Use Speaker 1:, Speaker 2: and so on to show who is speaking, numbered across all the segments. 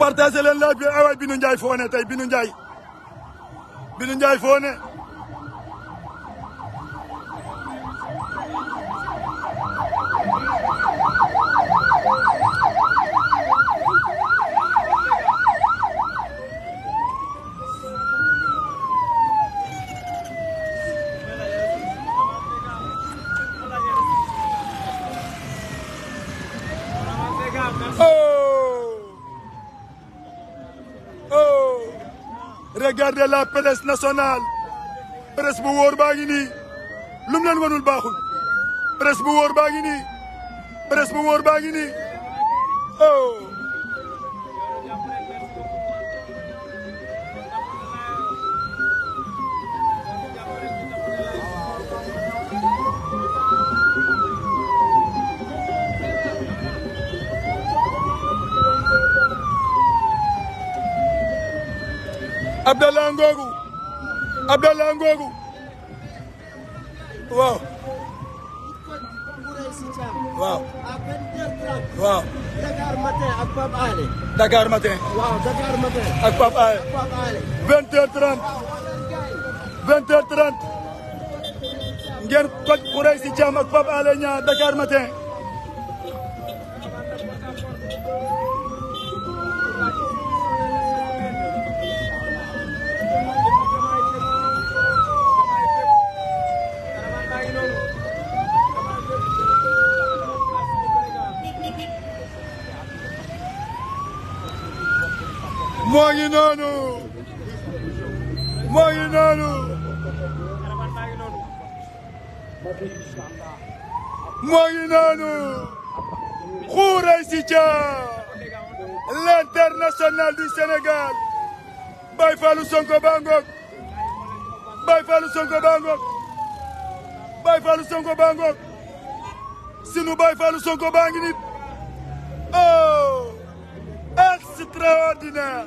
Speaker 1: partagé leen live bi ay Binou Ndiaye foo ne tey Binou Ndiaye foo ne regardez la presse nationale presse bu wóor baa ngi nii lum leen wanul baaxul presse bu wóor baa ngi nii presse bu wóor baa ngi nii oh Abdallah Ngogu waaw waaw waaw Dakar matin ak Pape Alé 20h30 ngeen toj Khoureychi Thiam ak Pape Alé Niang Dakar matin moo ngi noonu Khoureychi Thiam l'international du Sénégal Baye Fallou Sonko bangok sinu Baye Fallou Sonko bangi nit oh extraordinaire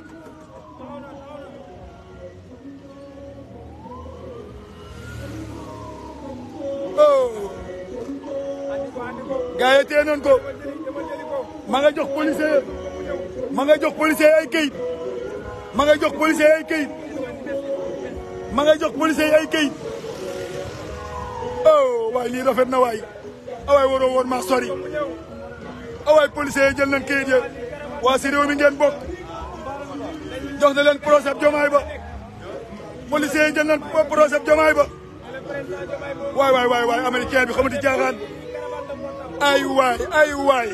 Speaker 1: oh gars yi tee nañ ko ma nga jox policier ay kayit oh waay lii rafet na waay awaay waroo woon maa sori awaay policier yi jël nañ kayit ya waa si réew mi ngeen bokk jox na leen procès Diomaye ba policier yi jël nañ procès Diomaye ba waay américain bi xamati jaaxaan ay waay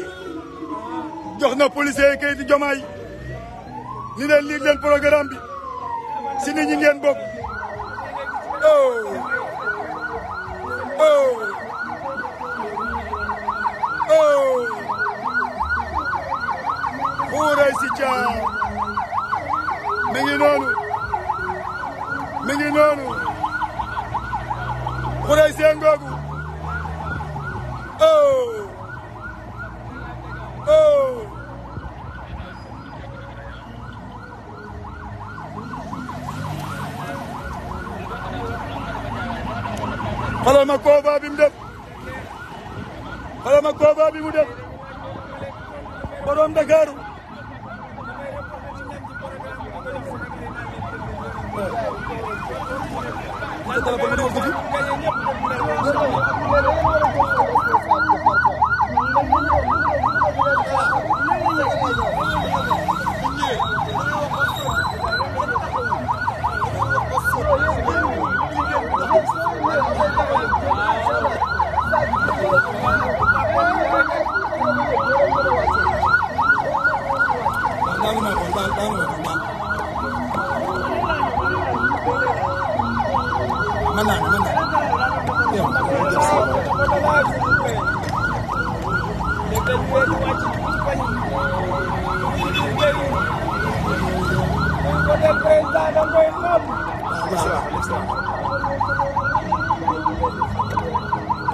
Speaker 1: jox na policier yi kayit Diomaye ni leen lii leen programme bi si nit ñi ngeen bokk oh Khoureychi Thiam mi ngi noonu Khoureychi ngoogu oh xoolal ma combat bi mu def borom Dakar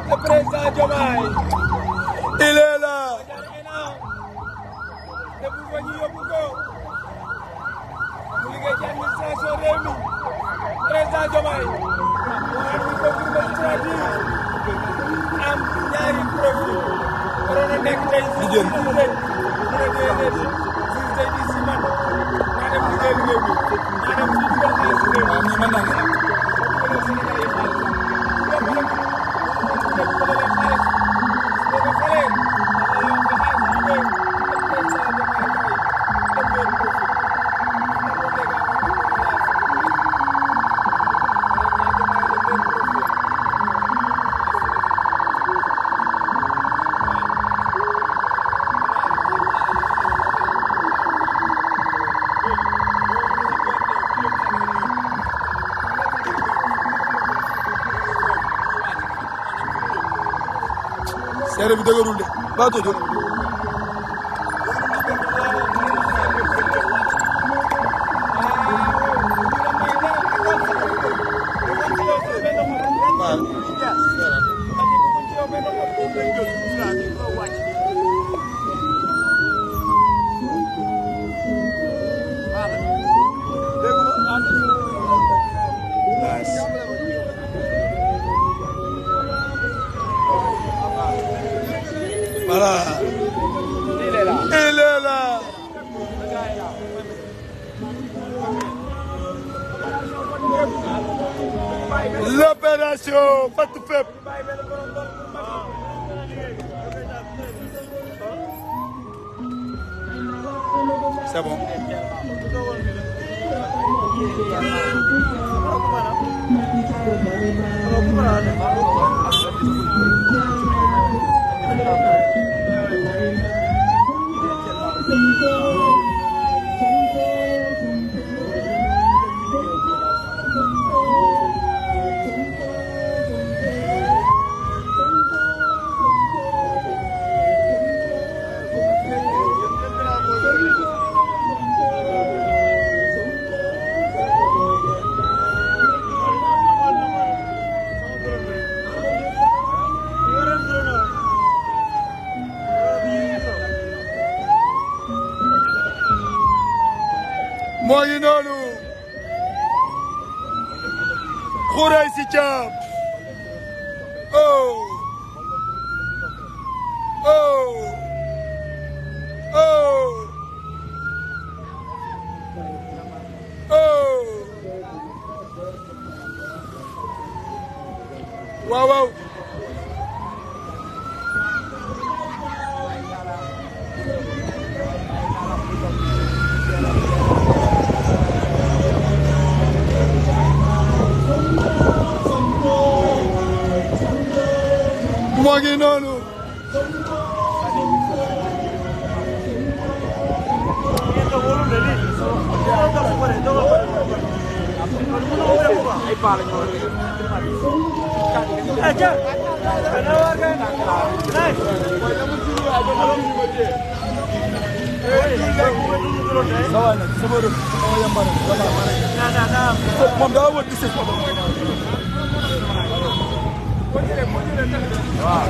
Speaker 1: Le président Diomaye, il est là. Président Diomaye am ñaari profil waroon a nekk tey si seere bi dëgërul de ba tojul voilà. Il est là. Il est là. L'opération Fatou Fep. C'est bon. moo ngi noonu Khoureychi Thiam oh oh oh oh waaw waaw moo ngi noonu moom daa wër di si waaw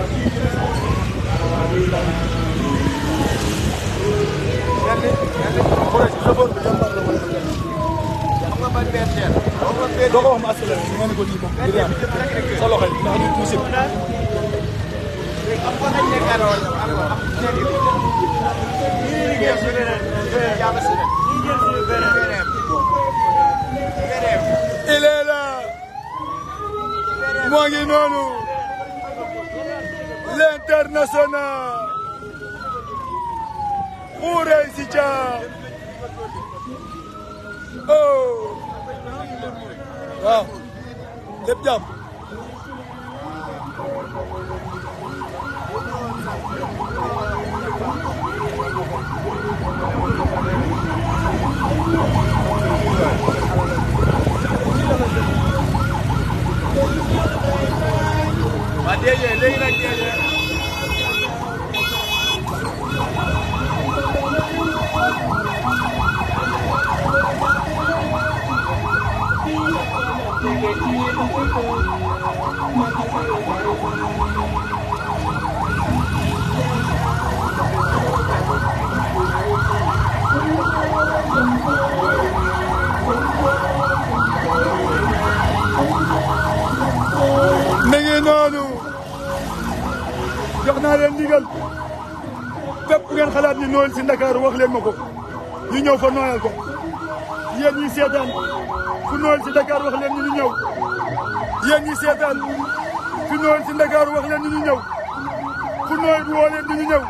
Speaker 1: doo ko wax ma accéléré nga ne ko nii moom sa loxo yi ndax ñu tuuti il est là moo ngi noonu l'international Khoureychi Thiam oh waaw lépp jàmm waa DG léegi nag DG mi ngi noonu jox naa leen ndigal fépp ngeen xalaat ni nooyal si Ndakaaru wax leen ma ko ñu ñëw fa nooyal ko yéen ñi seetaan fu nooyal si Dakar wax leen ñu ñëw yéen ñi seetaan fu nooyal si Dakar wax leen ñu ñëw fu nooy bu woo leen ñu ñëw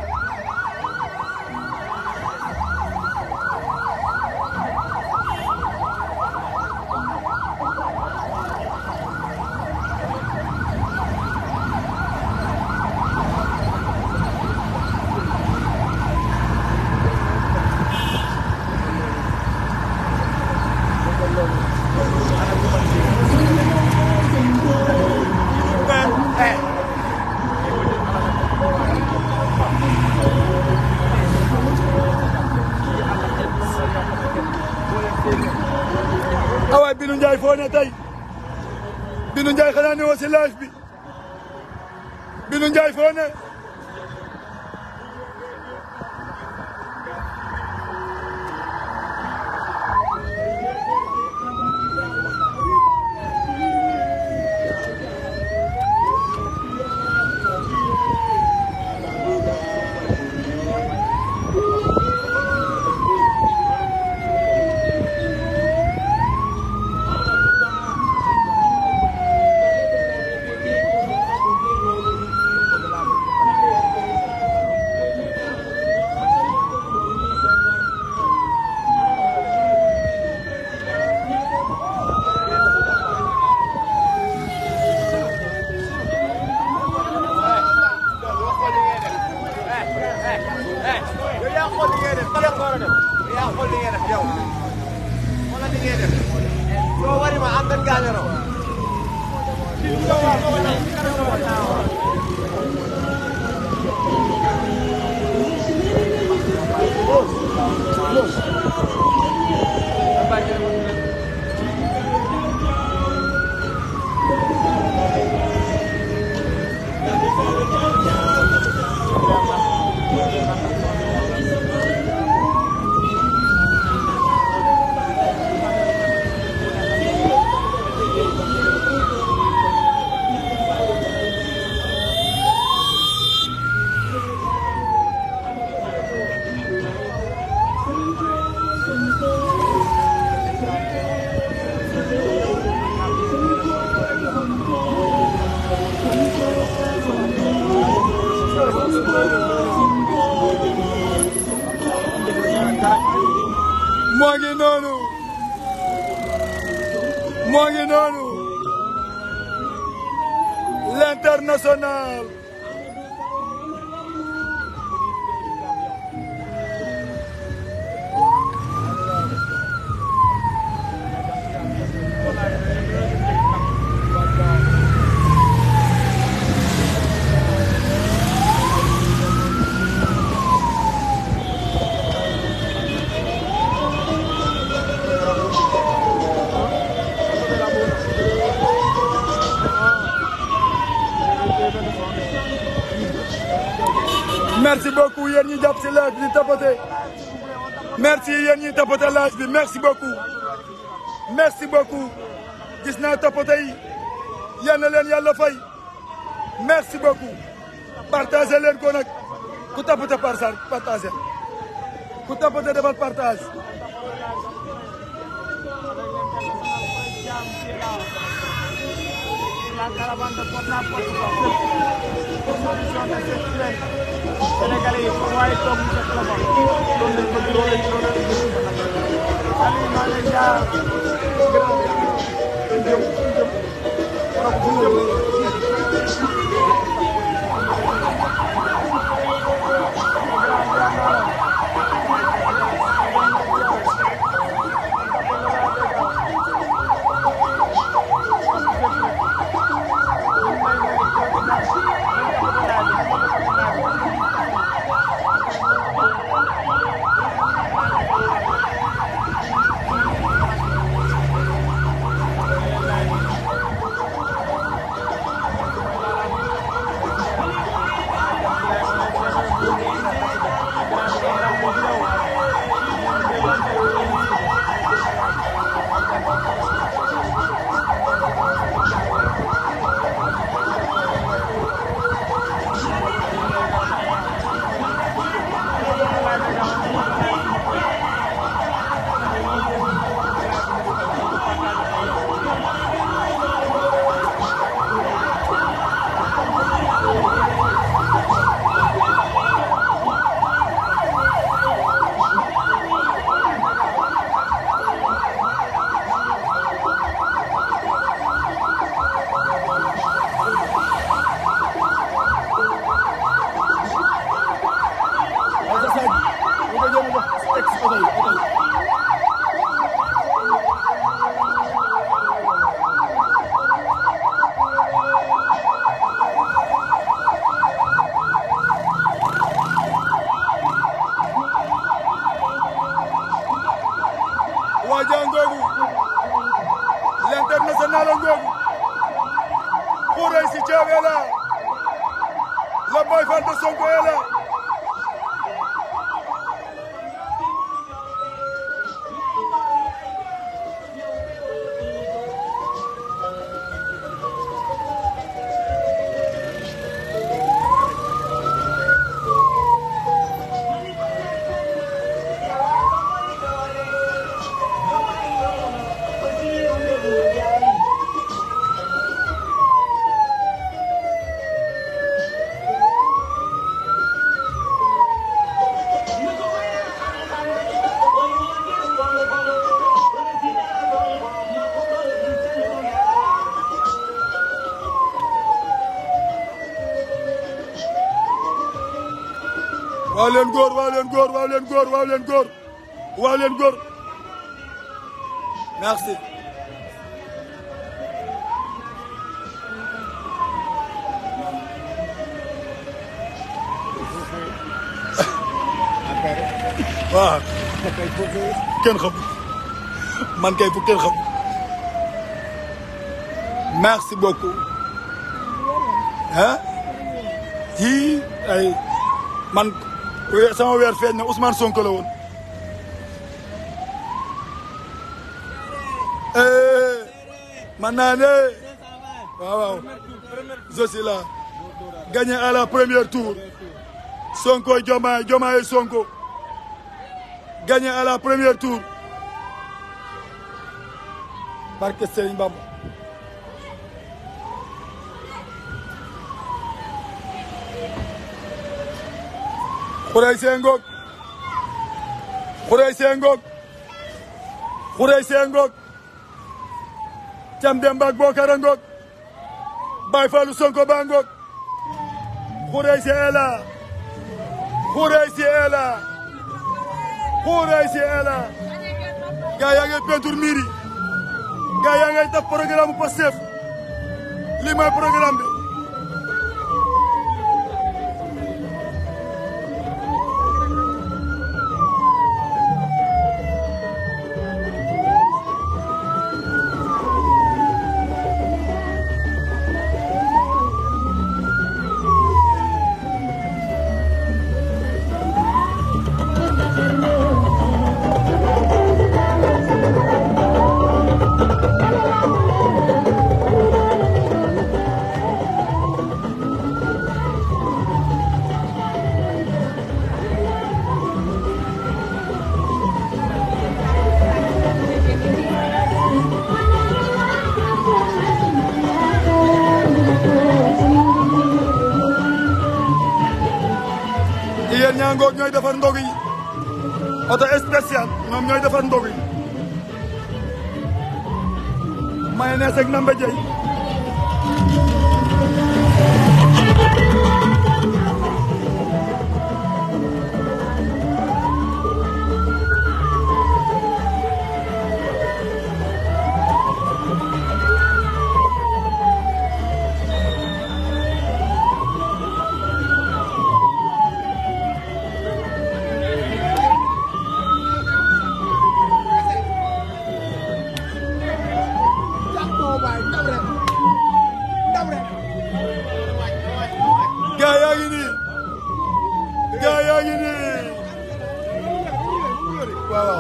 Speaker 1: tey Binu Ndiaye xanaa ne woo si live bi Binu Ndiaye foo ne moo ngi noonu l'international merci beaucoup yéen ñi jàpp si live bi di tapoté merci yéen ñi tapoté live bi merci beaucoup gis naa tapoté yi yal na leen yàlla fay merci beaucoup partagé leen ko nag ku tapoté partagé ku tapoté defal partage
Speaker 2: la caravane de porte à porte solution de cette plaine sénégalais yi fu waaye toog mu sa téléphone loolu lañ bëgg loolu lañ Aliou maa ngi lay jaar
Speaker 1: Pastef est là. Le Baye Fall de Sonko est là. waaw leen góor waaw leen góor waaw leen góor waaw leen góor waaw leen góor merci. waaw. kenn xam man kay fu kenn xam merci beaucoup. ah. yii ay man. sama weer feeñ na Ousmane Sonko la woon man naa ne waaw waaw je suis là gagné à la première tour Sonko Diomaye Diomaye Sonko gagné à la première tour barke Serigne Bamba Xuray Sengok Xuray Sengok Xuray Sengok Cam Demba ak Bokar Ngok Baye Fallou Sonko ba Ngok Xuray si ela Xuray si ela Xuray si ela gaa yaa ngay peinture mairie gaa yaa ngay def programme Pastef lii mooy programme bi jigéen ñaa ngoog ñooy defar ndog yi auto spécial ñoom ñooy defar ndog yi mayonnaise ak nambe jey gaa yaa ngi nii gaa yaa ngi nii waaw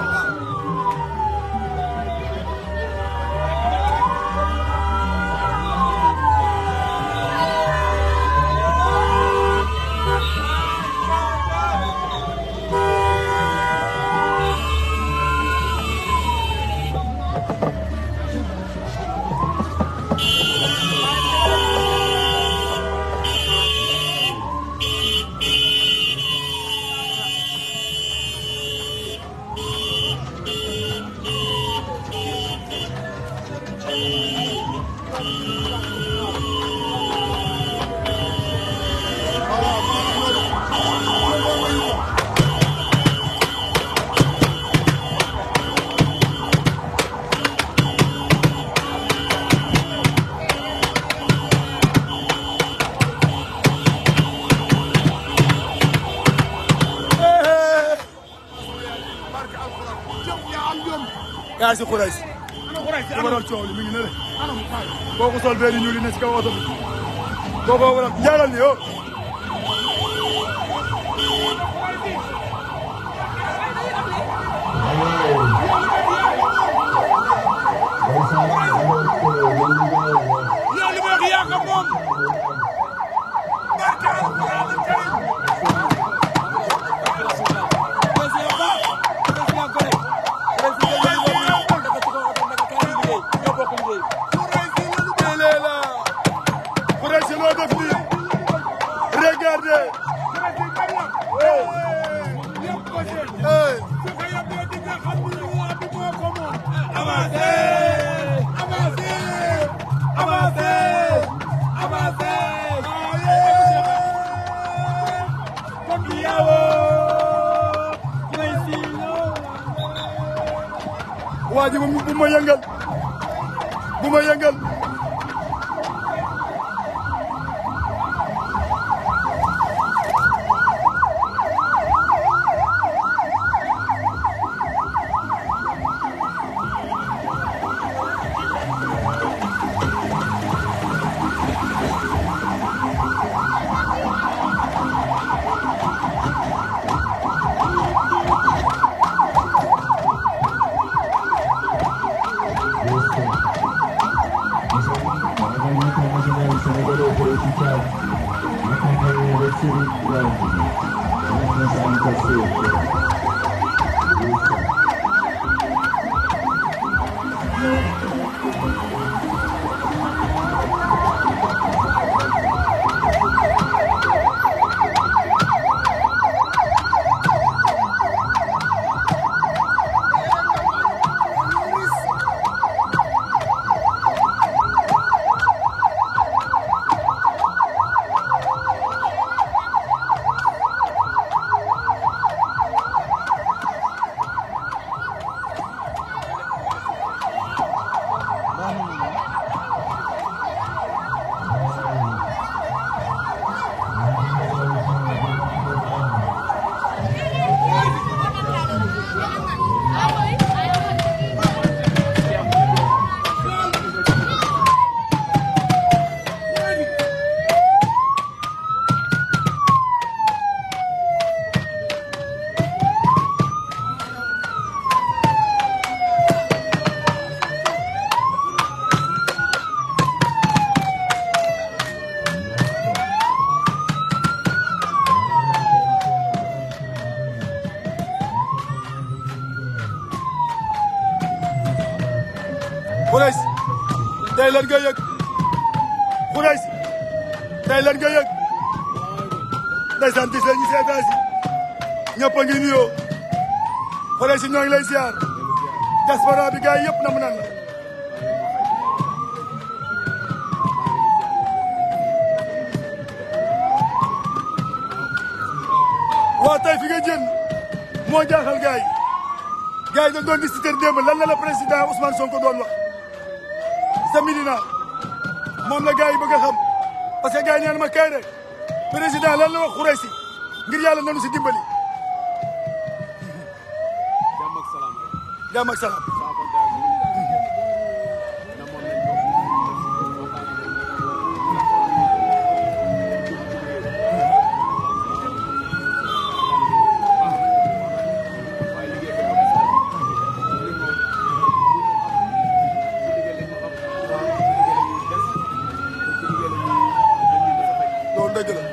Speaker 1: yaa si Xuray si li ma doon coow li mi ngi ne de kooku sol benn ñuul yi ne si kaw oto bi kooku wala jaaral ni yo waa ji bu ma yëngal bu ma yëngal Khouraïs tey lan nga yëg Khouraïs tey lan nga yëg ndeysaan gis nañu seetaan si ñëpp a ngi nuyoo Khouraïs ñoo ngi lay ziar diaspora bi gars yi yëpp nam nan la waa tey fi nga jën moo jaaxal gars yi dañ doon gis ci kër démb lan la la président Ousmane Sonko doon wax sa Médina moom la gars yi bëgg a xam parce que gars yi neen ma kay rek président lan la wax Khouraïs ngir yàlla nanu si dimbali
Speaker 2: jàmm ak salaam rek.
Speaker 1: jàmm ak salaam loolu dëgg la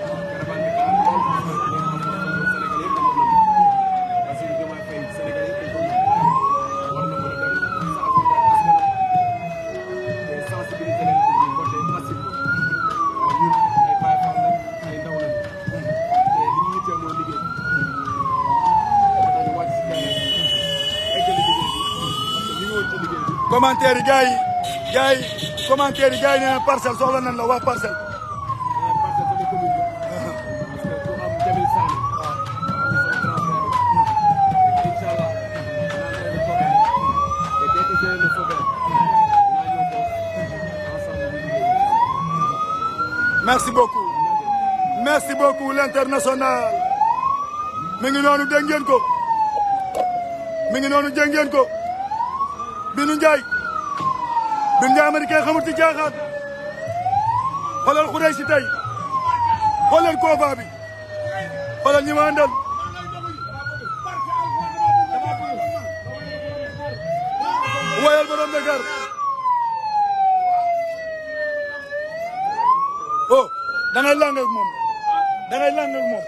Speaker 1: commentaire yi gars yi commentaire yi gars yi nee na Parcelles soxla nañ la waa Parcelles merci beaucoup l'international mi ngi noonu dégg ngeen ko mi ngi noonu dégg ngeen ko Binu Ndiaye américain xamul ci caaxaan xoolal Khouraïs tey xool leen combat bi xoolal ñi ma àndal woyal borom Dakar oh da ngay lang ak moom da ngay lang ak moom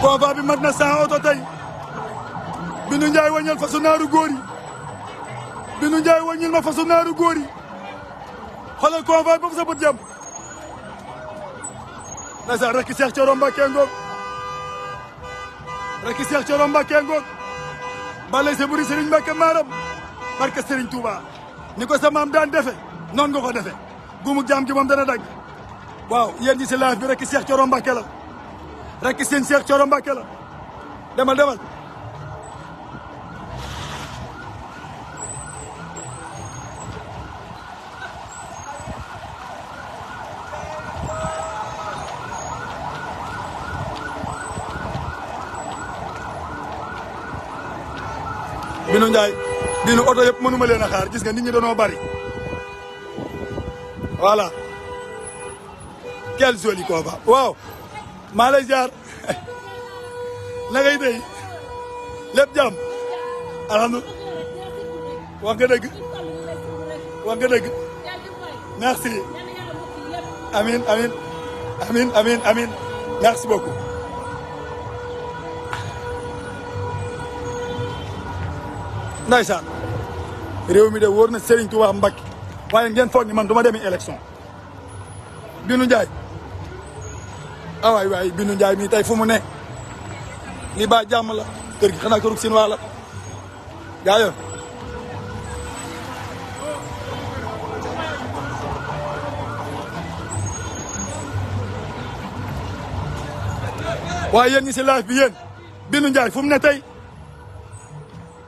Speaker 1: combat bi mat na 100 oto tey Bintu Ndiaye wàññil fasu naaru góor yi Bintu Ndiaye wàññil ma fasu naaru góor yi xoolal combat bi ba sa bët jëm ndeysaan rekk Cheikh Thioro Mbacké ngoog rekk Cheikh Thioro Mbacké ngoog balay sa buri Serigne Mbacké maaram barke Serigne Touba ni ko sa maam daan defe noonu nga ko defe gumu jaam gi moom dana dagg waaw yéen ñi si live bi rekk Cheikh Thioro Mbacké la rekk seen Cheikh Thioro Mbacké la demal demal Bintu Ndiaye Bintu oto yëpp mënuma leen a xaar gis nga nit ñi dañoo bari voilà quel joli combat waaw maa lay jaar na ngay dey lépp jàmm alhamdulilah wax nga dëgg wax nga dëgg merci amin amin amin amin amin merci beaucoup ndaysaan réew mi de wóor na Serigne Touba Mbacké waaye ngeen foog ni man du ma demi élection Bintu Ndiaye ah waay waay Bintu Ndiaye mii tey fu mu ne lii ba jàmm la kër gi xanaa kërug sin waa la gaa yoon waaye yéen ñi si live bi yéen Bintu Ndiaye fu mu ne tey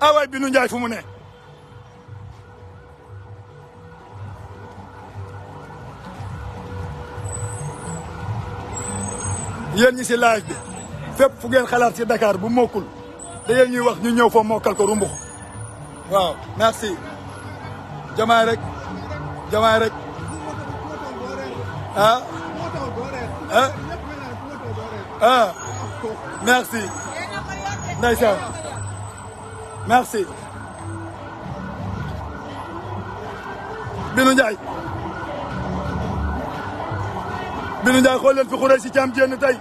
Speaker 1: ah waay Bintu Ndiaye fu mu ne yéen ñi si live bi fépp fu ngeen xalaat si Dakar bu mokkul da ngeen ñuy wax ñu ñëw fa mokkal ko rumbux waaw merci jamaay rek ah merci ndeysaan merci Binu Njaay xool leen fi xuree si caam jénn tey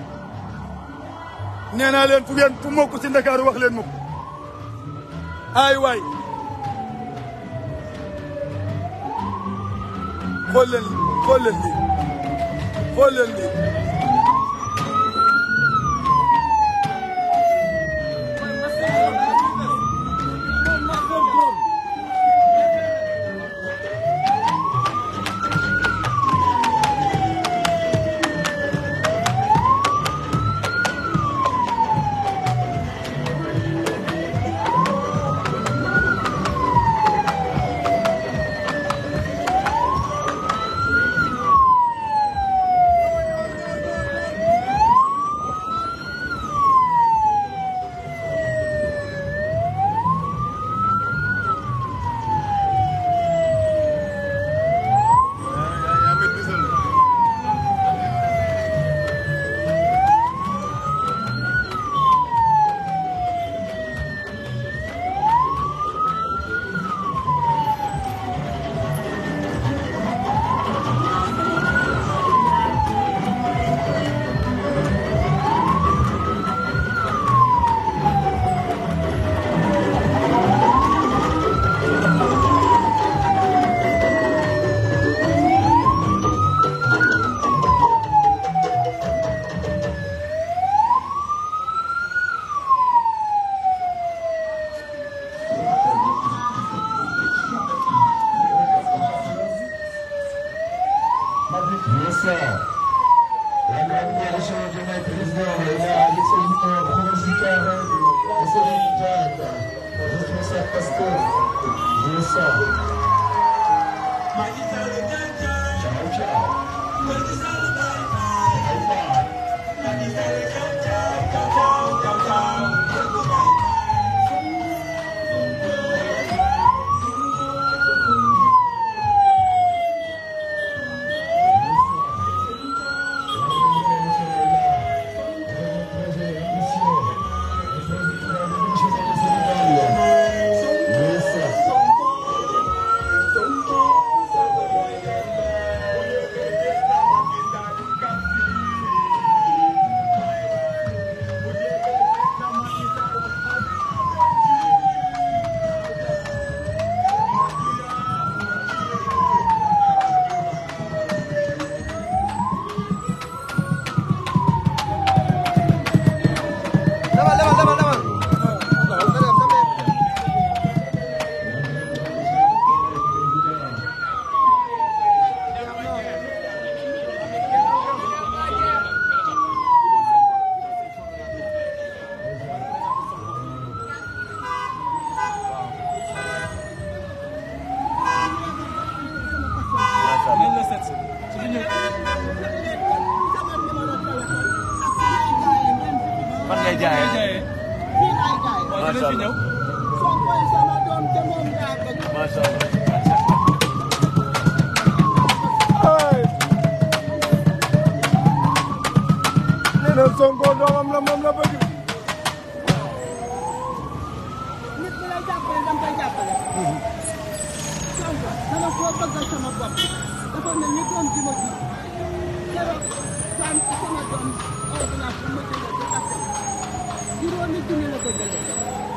Speaker 1: nee naa leen fu mokk si Ndakaaru wax leen mukk ay waay xool leen lii Sonko doomam la moom la bëgg.
Speaker 3: nit bu lay jàppale dama koy jàppale. Sonko dama koo bëggal sama bopp dafa mel ni doom ji ma ji keroog sama doom ordonnance bi ma jëlee ci kàttan juróomi junni la ko jëlee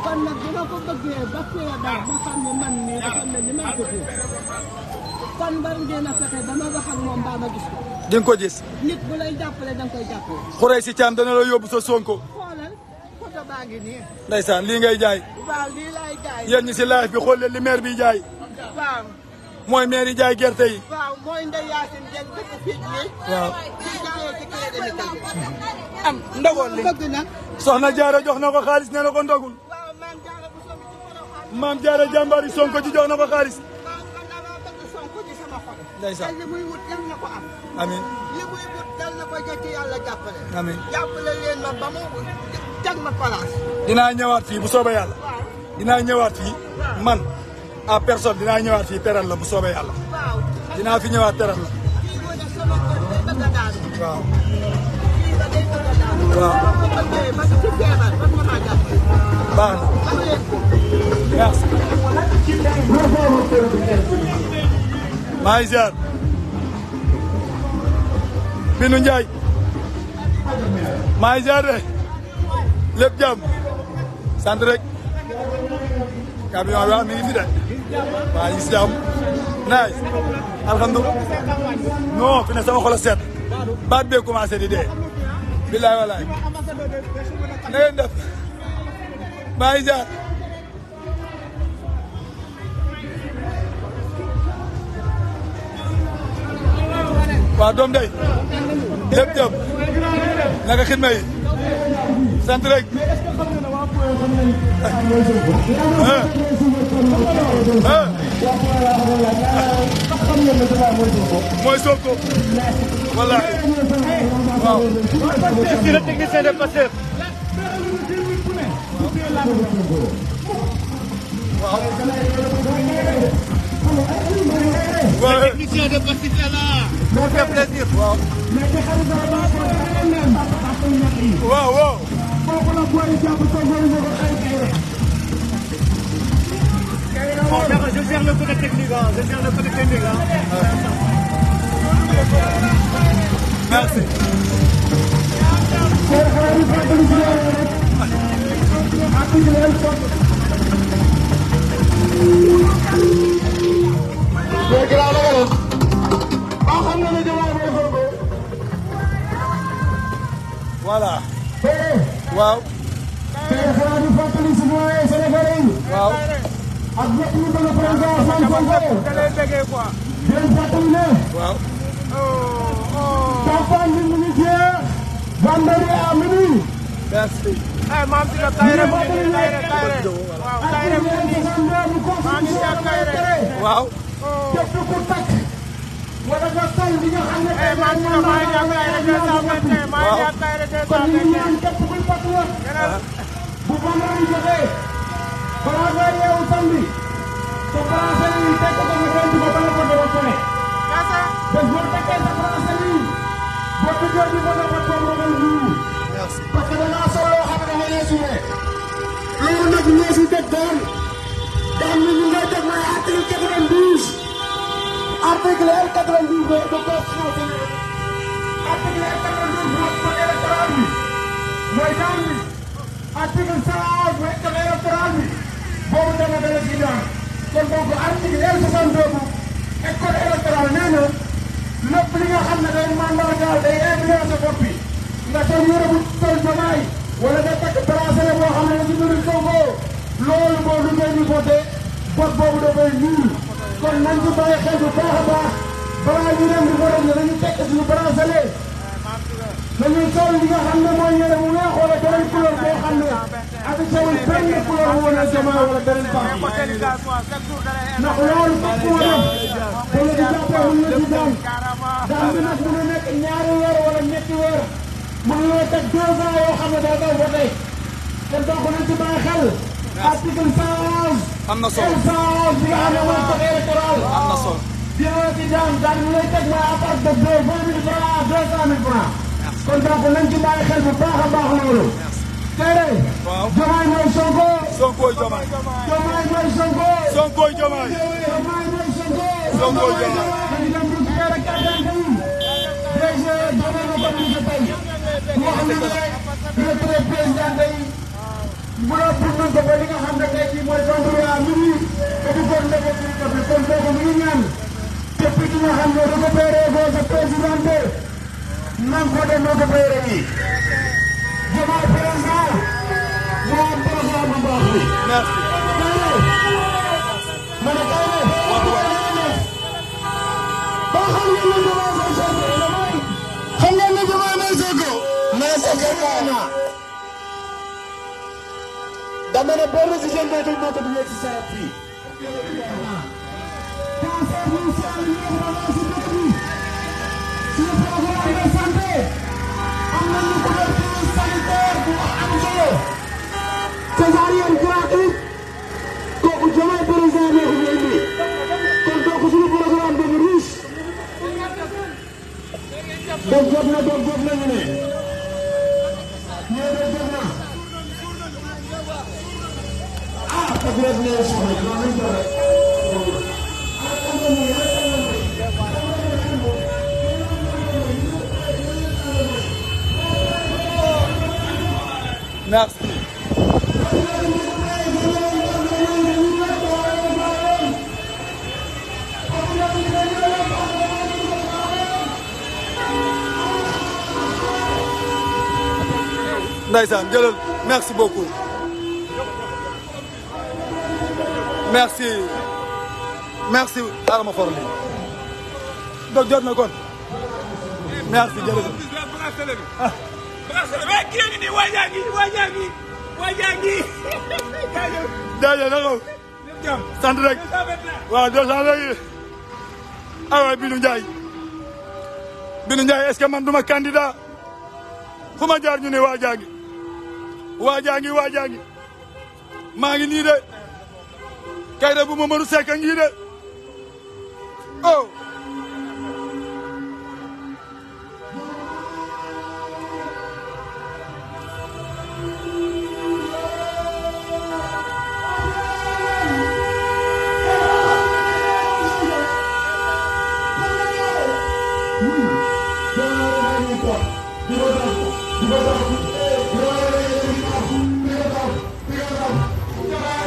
Speaker 3: kon nag bu ma ko bëggee ba feebar ba xam ne man mii dafa mel ni maa ko jël kon war ngeen a fexe ba ma wax ak moom mbaa ma gis ko.
Speaker 1: di nga ko gis.
Speaker 3: nit bu lay jàppale danga koy jàppale.
Speaker 1: xuree si caam dana la yóbbu sa Sonko.
Speaker 3: xoolal photo baa ngi nii.
Speaker 1: ndeysaan lii ngay jaay.
Speaker 3: waaw lii laay jaay.
Speaker 1: yéen ñi si live bi xool leen li maire bi jaay.
Speaker 3: waaw.
Speaker 1: mooy maire yi jaay gerte yi.
Speaker 3: waaw mooy Ndeye Yacine Dieng dëkk fii nii.
Speaker 1: waaw.
Speaker 3: di jaayee ci crédit bi.
Speaker 1: am ndogoon li
Speaker 3: bëgg na.
Speaker 1: soxna Jaara jox na ko xaalis nee na ko ndogul.
Speaker 3: waaw maam Jaara bu soobee ci borom.
Speaker 1: maam Jaara jàmbaari Sonko ji jox na ko xaalis.
Speaker 3: man damaa bëgg Sonko ci sama xol.
Speaker 1: ndeysaan
Speaker 3: te li muy wut yal na ko am.
Speaker 1: amiin
Speaker 3: li muy wut yal na ko jëkk yàlla jàppale.
Speaker 1: amiin
Speaker 3: jàppale leen ma ba mu teg ma place.
Speaker 1: dinaa ñëwaat fii bu soobee yàlla. dinaa ñëwaat fii man à personne dinaa ñëwaat fii teral la bu soobee yàlla.
Speaker 3: waaw.
Speaker 1: dinaa fi ñëwaat teral la.
Speaker 3: kii moo ne sama kër day bëgg a daanu.
Speaker 1: waaw.
Speaker 3: kii ba day bëgg a daanu.
Speaker 1: waaw.
Speaker 3: boo ko bëggee ba ci feebar ba nga maa jàpp.
Speaker 1: baax na.
Speaker 3: wax leen ko.
Speaker 1: merci. maa ngi ziar. Binu Ndiaye. maa ngi ziar de. lépp jàmm. sant rek. camion bi mi ngi fi de. maa ngi si jàmm. naaj. alhamdulilah. non fi ne sama xol a seet. baat bee commencé di dee. billaay walaay. na ngeen def. maa ngi ziar. waaw doom day lépp jëm naka xidma yi sant rek mooy Sonko wallaahi waaw
Speaker 2: c'est le technicien de Pastef
Speaker 1: waaw
Speaker 2: technicien de Pastef là ça fait plaisir
Speaker 1: waaw waaw waaw
Speaker 2: je gère le côté technique je gère le côté technique
Speaker 1: merci voilà waaw waaw
Speaker 4: ak ñëpp ñu bëgg a président Ousmane Sonko
Speaker 2: da lay déggee quoi
Speaker 4: di leen fàttali ne
Speaker 1: waaw
Speaker 4: campagne bi mu ngi jeex vendredi à minuit
Speaker 1: merci
Speaker 2: ay maam si la Kayre mu ngi Kayre waaw Kayre mu ngi maa ngi ca Kayre
Speaker 1: waaw
Speaker 4: képp ku takk wala nga sol li nga xam ne
Speaker 2: ay maam si la maa ngi ca Kayre 221 maa ngi ca Kayre
Speaker 4: kon ñu ngi
Speaker 2: 221
Speaker 4: ñaan képp kuy patriote bu vendredi jotee balaa nga yeewu samedi sa français yi teg ko nga denc ko bala ko doon sone
Speaker 2: kese
Speaker 4: bés boo tekkee sa français yi boo duggee di mën a ko toog nga wuyu
Speaker 1: merci
Speaker 4: parce que da ngaa sol loo xam ne da nga yeesuwe loolu nag ñoo si teg daan daan ni ñu ngay teg mooy article 92 article L 92 de constitution Sénégal article L 92 mooy code électoral bi mooy daan bi article 111 mooy code électoral bi boobu dana dana si daan kon donc article L 62 et code électoral nee na lépp li nga xam ne day mandargaal day influencé bopp bi nga sol yére bu sol jomaay wala nga takk bracelet boo xam ne dañu doon Sonko loolu boo duggee ñu voté vote boobu dafay nul kon nañ ci bàyyi xel bu baax a baax balaa ñu dem di voté dañu tekk suñu bracelet dañuy sol li nga xam ne mooy yére bu weex wala beneen couleur boo xam ne affiché wul benn couleur bu wane jomaay wala beneen parti ndax loolu fekk mu dem te la di jàppee mu la di daan daan bi nag mën a nekk ñaari weer wala ñetti weer mën nga teg 2 ans yoo xam ne doo daw ba tey te donc nañ ci bàyyi xel article 111
Speaker 1: am na solo
Speaker 4: 111 bi nga xam ne mooy code électoral
Speaker 1: am na solo
Speaker 4: dina ci daan daan bi lay teg mooy à partir de 20 000 francs à 200 000 francs kon donc nañ ci bàyyi xel bu baax a baax loolu tey
Speaker 1: waaw
Speaker 4: Diomaye mooy Sonko
Speaker 1: Sonko Diomaye
Speaker 4: Diomaye mooy Sonko
Speaker 1: Sonko Diomaye
Speaker 4: Diomaye mooy Sonko
Speaker 1: Sonko Diomaye
Speaker 4: dañu dem bu kere kàddan yi DG Diomaye na ko ñu tey wax na ne le président day bu la pour nañ ko ba li nga xam ne tey jii mooy vendredi à minuit te du ko ndege ci ko fi kon kooku mi ngi ñaan képp ki nga xam ne récupéré ko sa président nan ko dem récupéré yi Diomaye président moo am président bu baax bi
Speaker 1: merci
Speaker 4: ma ne kay ba xam ngeen ne Diomaye mooy Sonko xam ngeen ne Diomaye mooy Sonko mais Sonko kaana dama ne benn si seen dootul moo ko duggee ci saret fii cancer bi si am ñëw si dëkk bi suñu programme de santé am nañu couverture sanitaire bu am solo césarienne gratuite kooku Diomaye président moo ko indi kon donc suñu programme dafa riche donc jot na ñu ne ñoo jot na peut-être ne soxla non nañ ko rek
Speaker 1: merci. Ndeysaan jëlal merci beaucoup merci arama for li donc jot na kon merci jërëjëf jaajëf na ko sant rek waaw 200 léegi aywa Binou Ndiaye est-ce que man duma candidat fu ma jaar ñu ne waa jaangi maa ngi nii de kay de bu Mamadou Seck a ngi de oh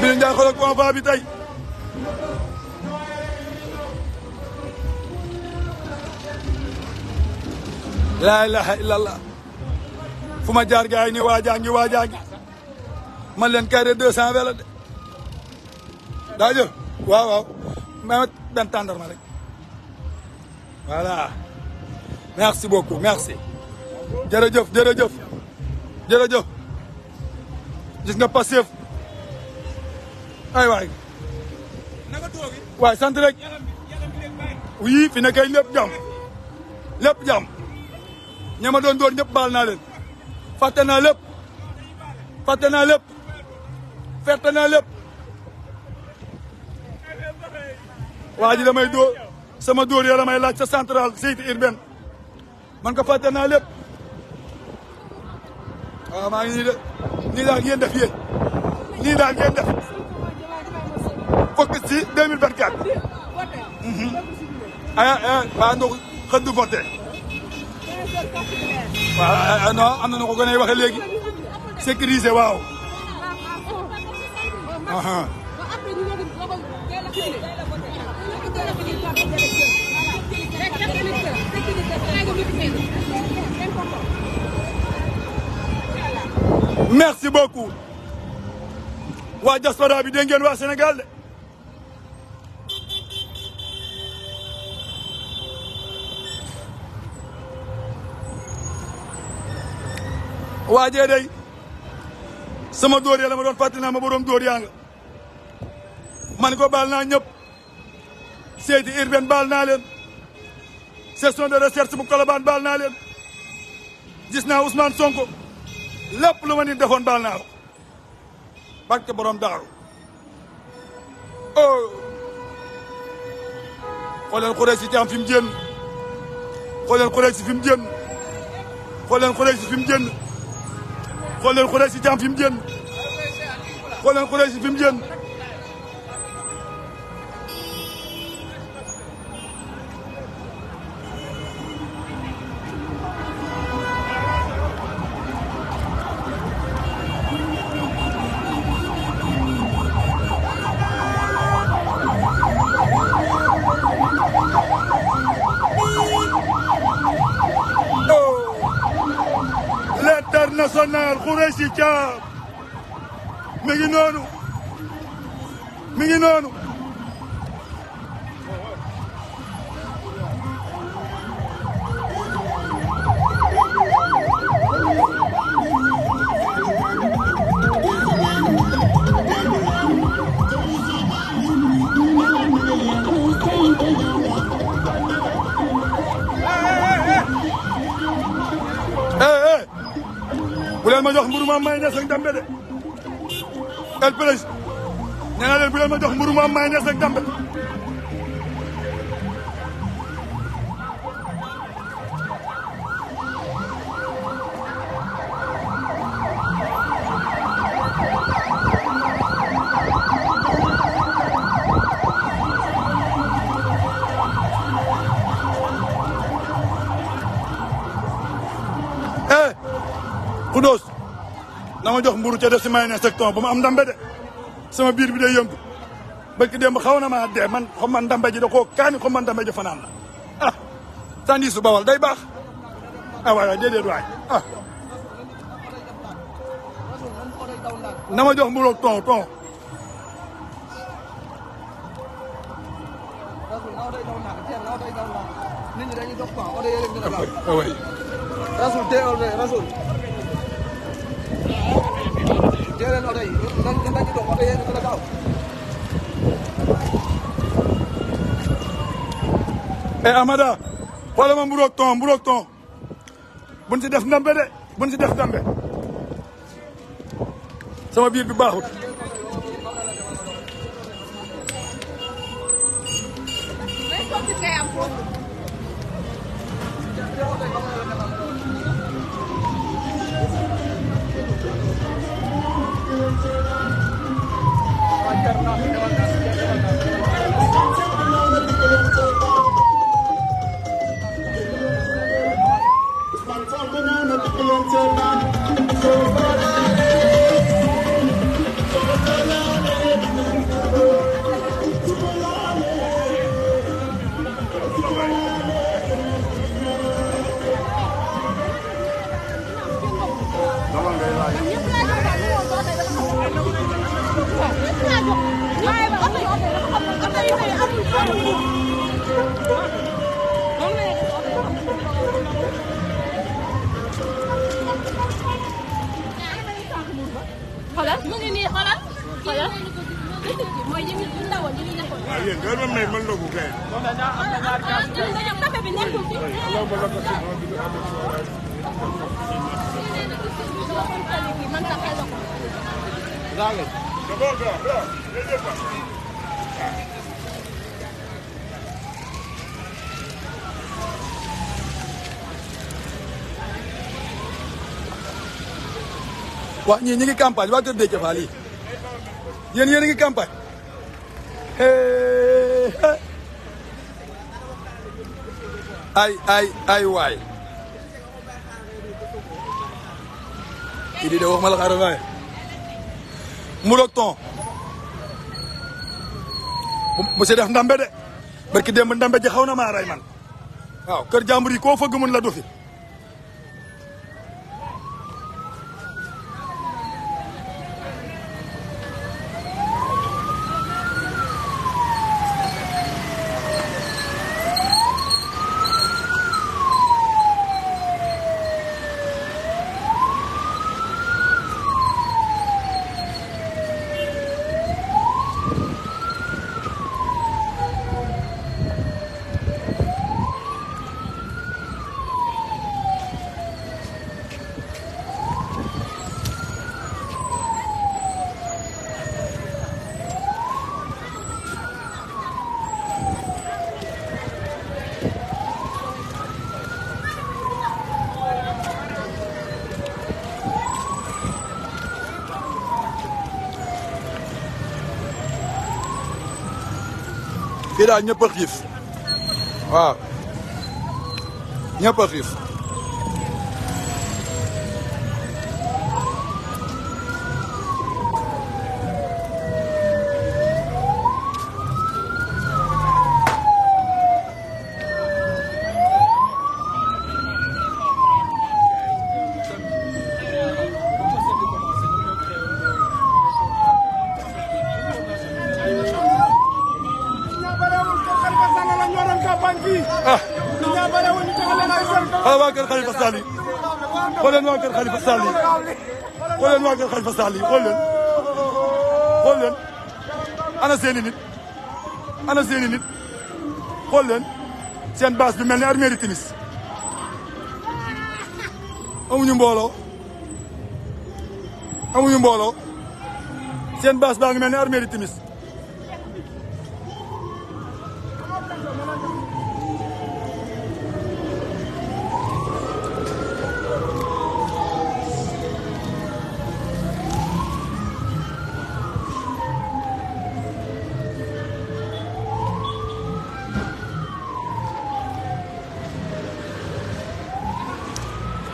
Speaker 1: Binou Ndiaye xoolal convoi bi tey laa ilaha illallah fu ma jaar gaay ni waa jaangi man leen kay de 200 wela de daa jëf waaw ma benn tàndarma rek voilà merci beaucoup merci jërëjëf gis nga Pastef ay waay sant rek oui fi nekkay lépp jàmm ña ma doon door ñëpp baal naa leen fàtte naa lépp waa ji damay dóor sama dóor ya damay laaj sa central Cité urbaine man ko fàtte naa lépp waaw maa ngi nii de nii daal ngeen def yéen nii daal ngeen def focus ci 2024 waa ndox xëdd voté waaw non am na ko gën a waxee léegi sécuriser waaw merci beaucoup waa diaspora bi dégg ngeen waa Sénégal de waajee day sama dóor ya la ma doon fàttali naa ma borom dóor yaa nga man ko baal naa ñëpp Cité urbaine baal naa leen section de recherche bu Colobane baal naa leen gis naa Ousmane Sonko lépp lu ma nit defoon baal naa ko barke borom daaru oh xooleen xuree si tam fi mu génn xooleen xuree si fi mu génn xooleen xuree si fi mu génn xooleen xuree si tam fi mu génn xooleen xuree si fi mu génn L'international Khoureyssi Thiam mi ngi noonu bu leen ma jox mburu ma may ne sax dambe de El Pérez nee naa leen bu leen ma jox mburu mu am mayonnaise ak dambe Xudóos na ma jox mburu ca def si mayonnaise ak thon ba ma am ndambe de sama biir bi day yëngu bëgg démb xaw na maa dee man xam man ndambe ji da koo kaani xam man ndambe ji fanaan la ah sandi su bawal day baax ah waay déedéet waay ah na ma jox mburu ak thon way
Speaker 5: Rasul teewal be Rasul jëleen oto yi dañu dox oto yi dina gaaw
Speaker 1: Amada xoolal ma mburu ak thon buñ si def ndambe de buñ si def ndambe sama biir bi baaxut
Speaker 3: xoolal mu ngi nii xoolal mooy yi ñu ndawoon yi ñu nekkoon.
Speaker 1: waaw yéen gën a may mën na ko kay.
Speaker 3: café bi nekkul ci. man taxee la ko.
Speaker 1: waa ñii ñu ngi campagne waa Kër Déthié Fall yi yéen a ngi campagne ay waay kii di de wax ma la xaaral waaye mburu ak thon mu si def ndambe de barki démb ndambe ji xaw na maa ray man waaw kër jàmbur yi koo fëgg mun la du fi fii daal ñëpp a xiif waaw ñëpp a xiif waa kër Khalifa Sall yi xool leen waa kër Khalifa Sall yi xool leen waa kër Khalifa Sall yi xool leen ana seeni nit xool leen seen base bi mel ni armée di timis amuñu mbooloo seen baas baa ngi mel ni armée di timis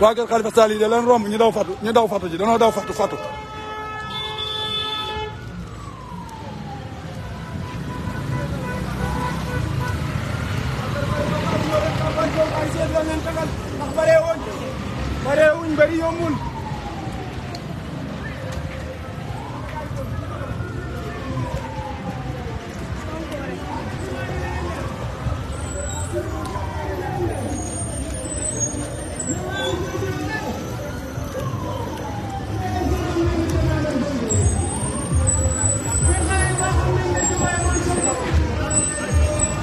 Speaker 1: waa kër Khalifa Sall yi da leen romb ñu daw fatu ji danoo daw fatu
Speaker 2: bari yombul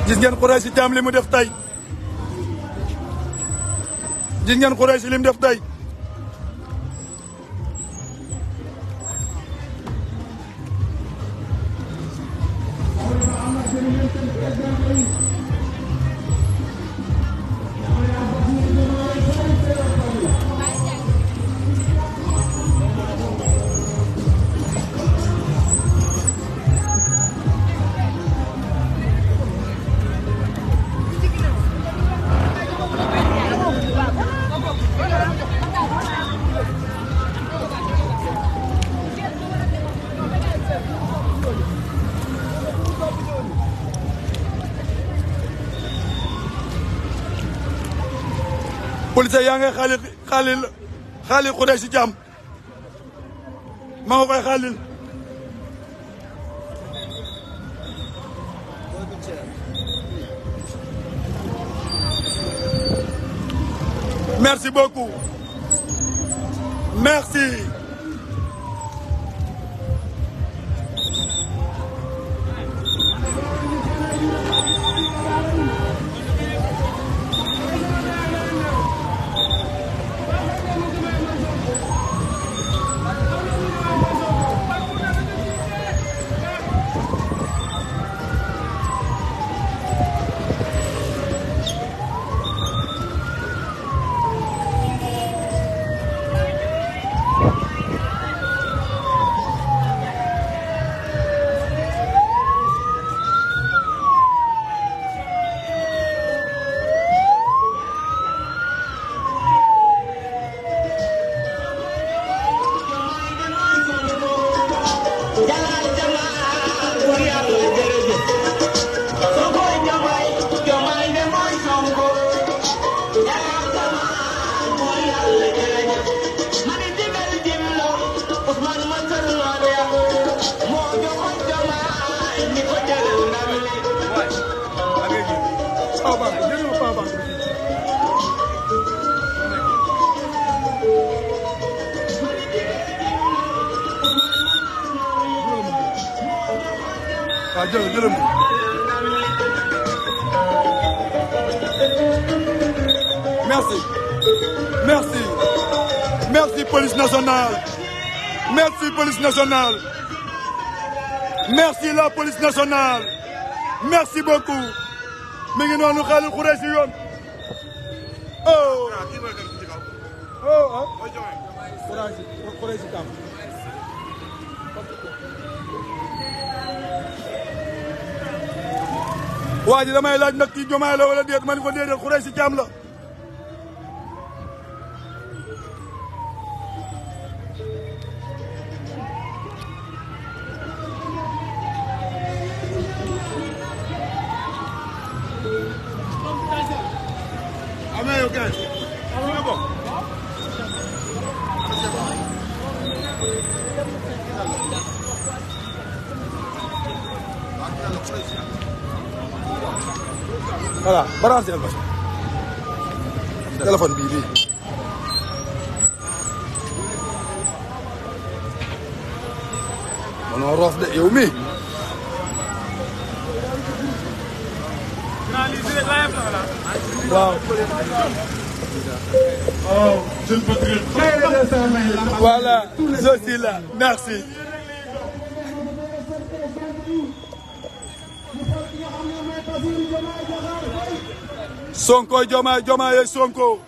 Speaker 1: gis ngeen Khoureychi Thiam li mu def tey gis ngeen Khoureychi li mu def tey police yaa ngay xaalil Khoureychi Thiam ma nga koy xaalil merci beaucoup merci merci police nationale merci police nationale merci la police nationale merci beaucoup mi ngi noonu xaalil Khoureychi yoon Khoureychi Thiam waa ji damay laaj nag kii Diomaye la wala déet ma ni ko déedéet Khoureychi Thiam la voilà branché ma téléphone bii manoo roof de yow mi waaw voilà je suis là merci Sonko Diomaye Sonko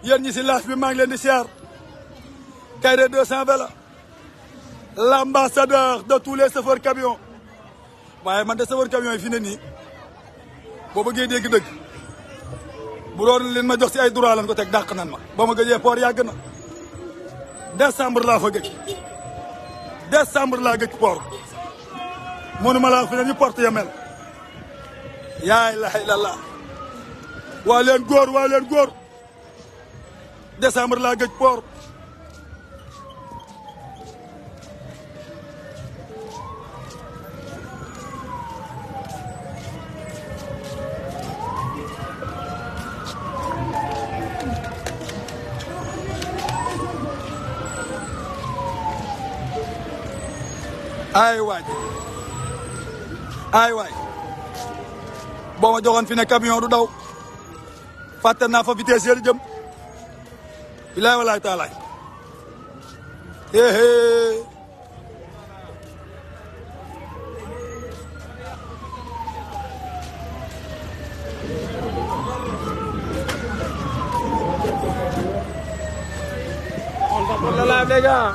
Speaker 1: yéen ñi si laaj bi maa ngi leen di siyaar Kairé 220 la l'ambassadeur de tous les chauffeurs camions waaye man de chauffeur camions yi fi ne nii boo bëggee dégg dëgg bu doon leen ma jox si ay droit lan ko teg dàq nan ma ba ma gëjee port yàgg na décembre laa fa gëj décembre laa gëj port mënuma laa fi ne ñu porte ya mel yaa ilaha illallah waa leen góor décembre laa gëj port ay waay boo ma joxoon fi ne camion du daw fàtte naa fa vitesse yële jëm bilaay walaay taalaay
Speaker 2: on va la les gars.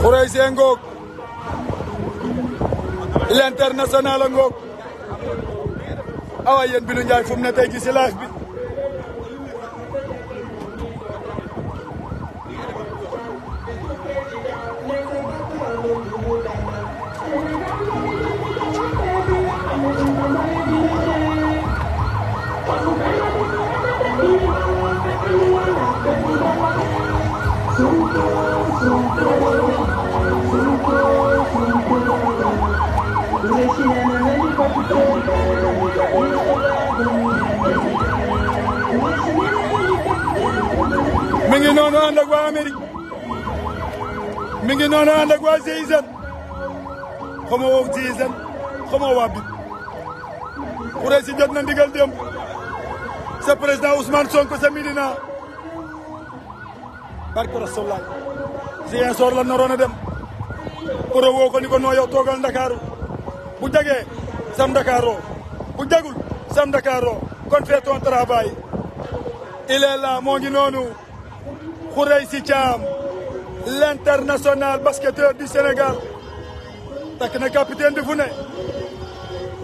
Speaker 1: Khoureychi ngoog l'international ngoog awa yéen Bilou Ndiaye fu mu ne tey ji si live bi mi ngi noonu ànd ak waa Amérique mi ngi noonu ànd ak waa GIGN xama woo GIGN xama waa BIP Khoureychi jot na ndigal démb sa président Ousmane Sonko sa Médina barke Rasulullah Ziguinchor la naroon a dem pour woo ko ni ko noo yow toogal Ndakaaru bu jagee sam Ndakaaroo bu jagul sam Ndakaaroo kon fais ton travail il est là moo ngi noonu Khoureychi Thiam l'international basketteur du Sénégal takk na capitaine di fu ne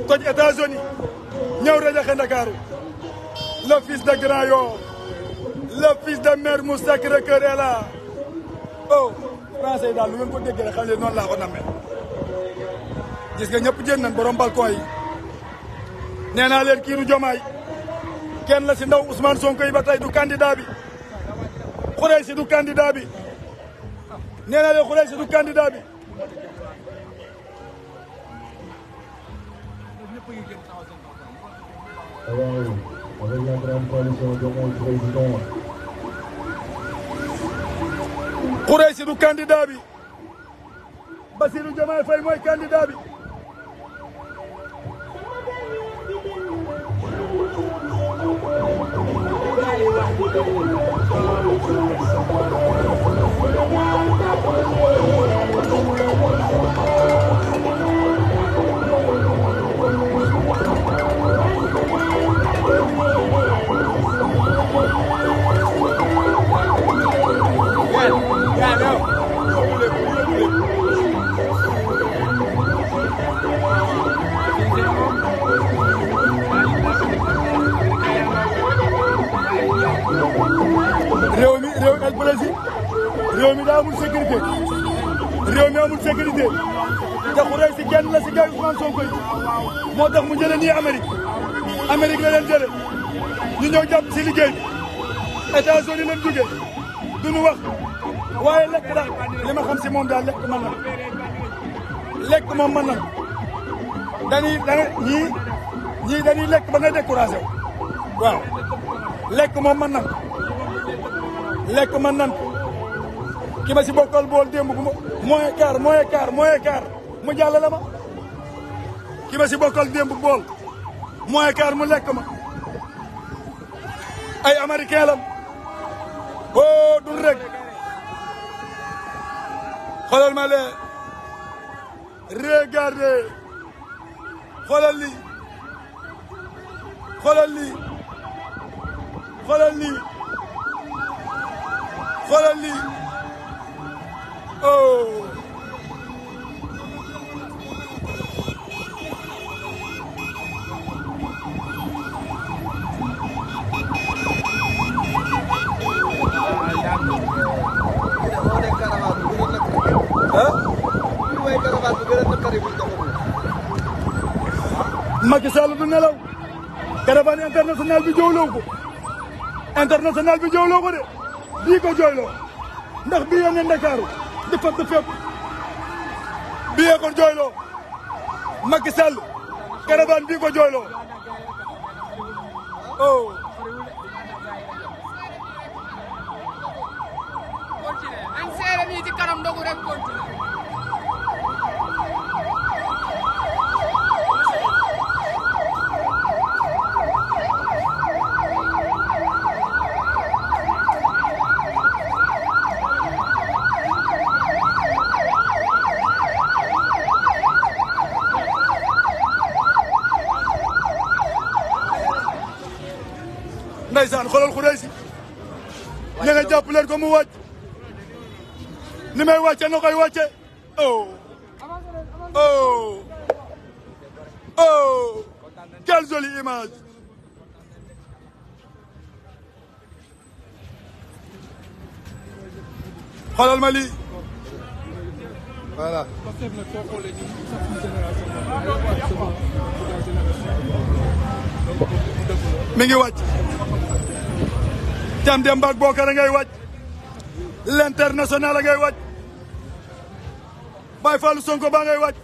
Speaker 1: toj États-Unis ñëw rajaxe Ndakaaru le fils de Grand Yoff le fils de Mermoz Sacré-Cœur est là oh français daal lu ngeen ko déggee xam ne noonu laa ko nammee gis nga ñëpp jën nañ borom balcon yi nee naa leen kii du Diomaye kenn la si ndaw Ousmane Sonko yi ba tey du candidat bi Khoureychi du candidat bi nee naa leen Khoureychi du candidat bi
Speaker 4: avec la grande coalition Diomaye président.
Speaker 1: Khoureychi du candidat bi Bassirou Diomaye Faye mooy candidat bi El Brésil réew mi daa amul sécurité réew mi amul sécurité te Khoureychi si kenn la si gars Ousmane Sonko yi moo tax mu jële nii Amérique la leen jële ñu ñëw jàpp si liggéey bi États-Unis leen jóge duñu wax waaye lekk daal li ma xam si moom daal lekk mën na lekk moom mën na ñii dañuy lekk ba nga découragé waaw lekk moom mën na lekk man nan ki ma si bokkal bool démb bu ma moyen quart mu jàllale ma ki ma si bokkal démb bool moyen quart mu lekk ma ay américain lam oh dul rek xoolal ma lee regardez xoolal lii xoolal lii xoolal lii xoolal lii oh Macky Sall du nelaw caravane international bi jowloo ko de bii ko jooyloo ndax bii yee ne Ndakaaru di fat de fépp bii yee ko jooyloo Macky Sall caravane bii ko jooyloo oh
Speaker 6: an seere mi ci kanam ndogu rek continue
Speaker 1: ndeysaan xoolal Khoureychi ne nga jàpp leen ko mu wàcc ni may wàcce na koy wàcce oh oh oh quelle jolie image xoolal ma lii voilà mi ngi wàcc Thiam Demba ak Bokar a ngay wàcc l'international a ngay wàcc Baye Fallou Sonko baa ngay wàcc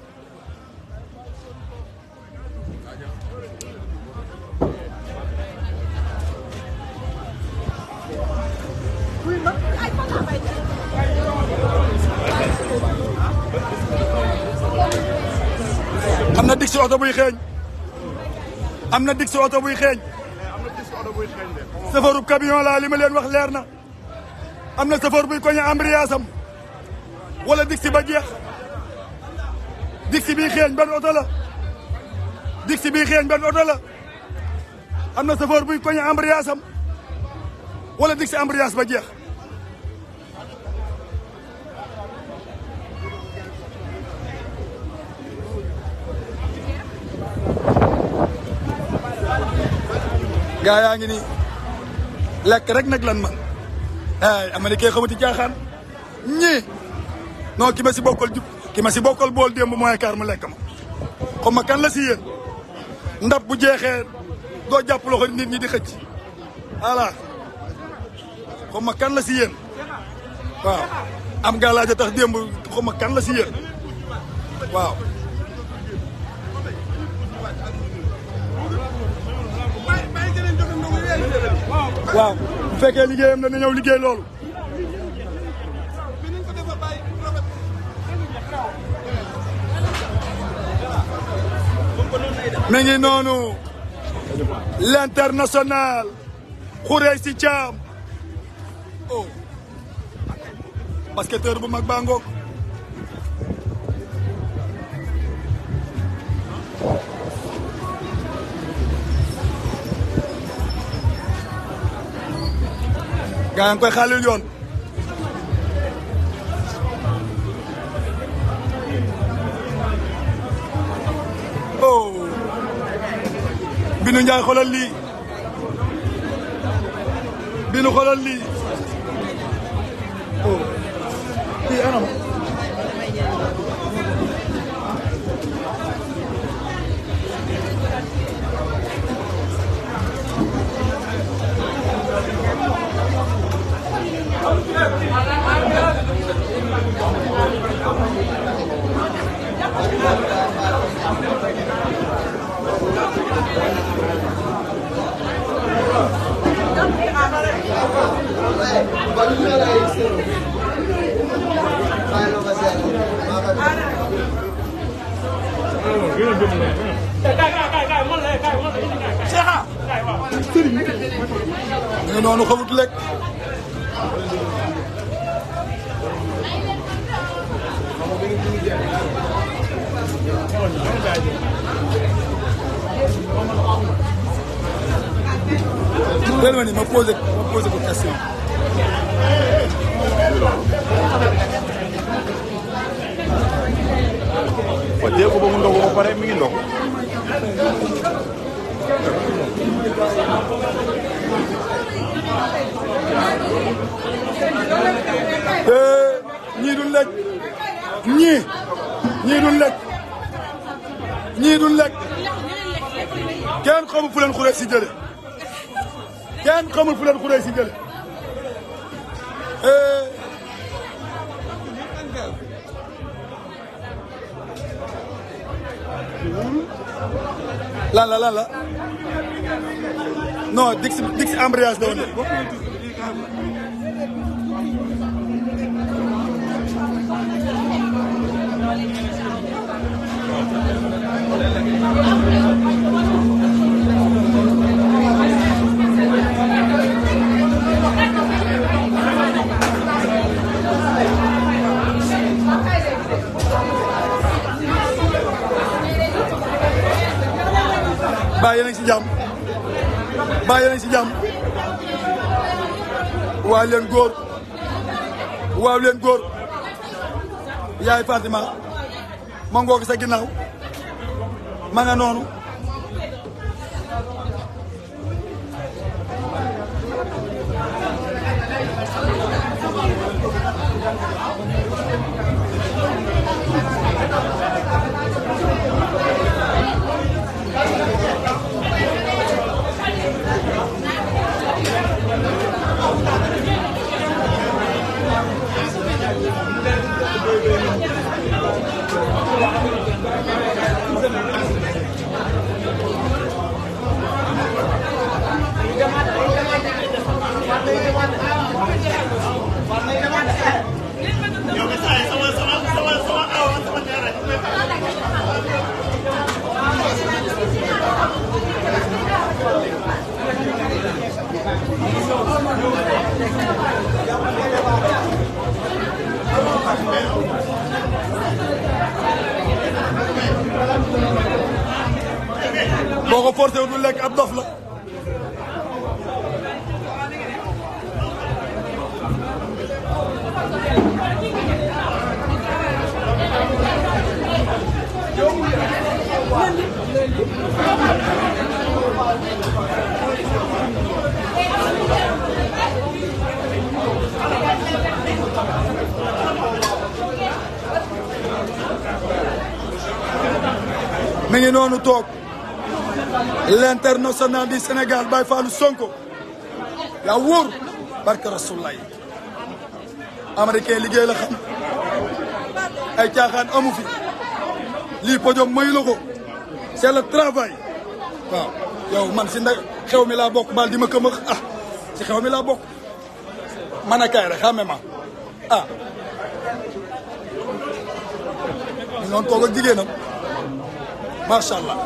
Speaker 1: am na dig si oto buy xeeñ am na dig si oto buy xeeñ safarub camion la li ma leen wax leer na am na safar buy koñe embrayage am wala dig si ba jeex dig si bii xeeñ ban oto la dig si bii xeeñ ban oto la am na safar buy koñe embrayage am wala dig si embrayage ba jeex gaa yaa ngi nii lekk rek nag lan man ay américain xamati caaxaan ñii non ki ma si bokkal bool démb mooy kaar mu lekk ma xam ma kan la si yéen ndab bu jeexee doo jàpp loxo nit ñi di xëcc voilà xam ma kan la si yéen waaw am gaa laaj a tax démb xam ma kan la si yéen waaw waaw bu fekkee liggéeyam la na ñëw liggéey loolu mi ngi noonu l'international Khoureychi Thiam oh basketteur bu mag baa ngoog gaa ngi koy xaalil yoon Binu Njaay xoolal lii Binu xoolal lii oh kii anam ñu noonu xamut lekk leen ma ni ma posé ko question
Speaker 7: wa jël ko ba mu ndogu ba pare mi ngi ndog
Speaker 1: ñii du lekk ñii du lekk ñii du lekk kenn xamul fu leen xuree si jële kenn xamul fu leen xuree si jële lan la non dix embrayage la woon bàyyi nañ si jàmm bàyyi nañ si jàmm waaw leen góor waaw leen góor yaay Fatima ma ngoo ko sa ginnaaw ma nga noonu boo ko forcé wu du lekk ab dof la mi ngi noonu toog l'international du Sénégal Baye Fallou Sonko yaa wóor barke Rasulullah américain liggéey la xam ay caaxaan amu fi lii podium mayu la ko c'est le travail waaw yow man si ndax xew mi laa bokk baal di ma këmax ah si xew mi laa bokk man a kaay rek xame ma ah ñu noonu toog ak jigéenam macha allah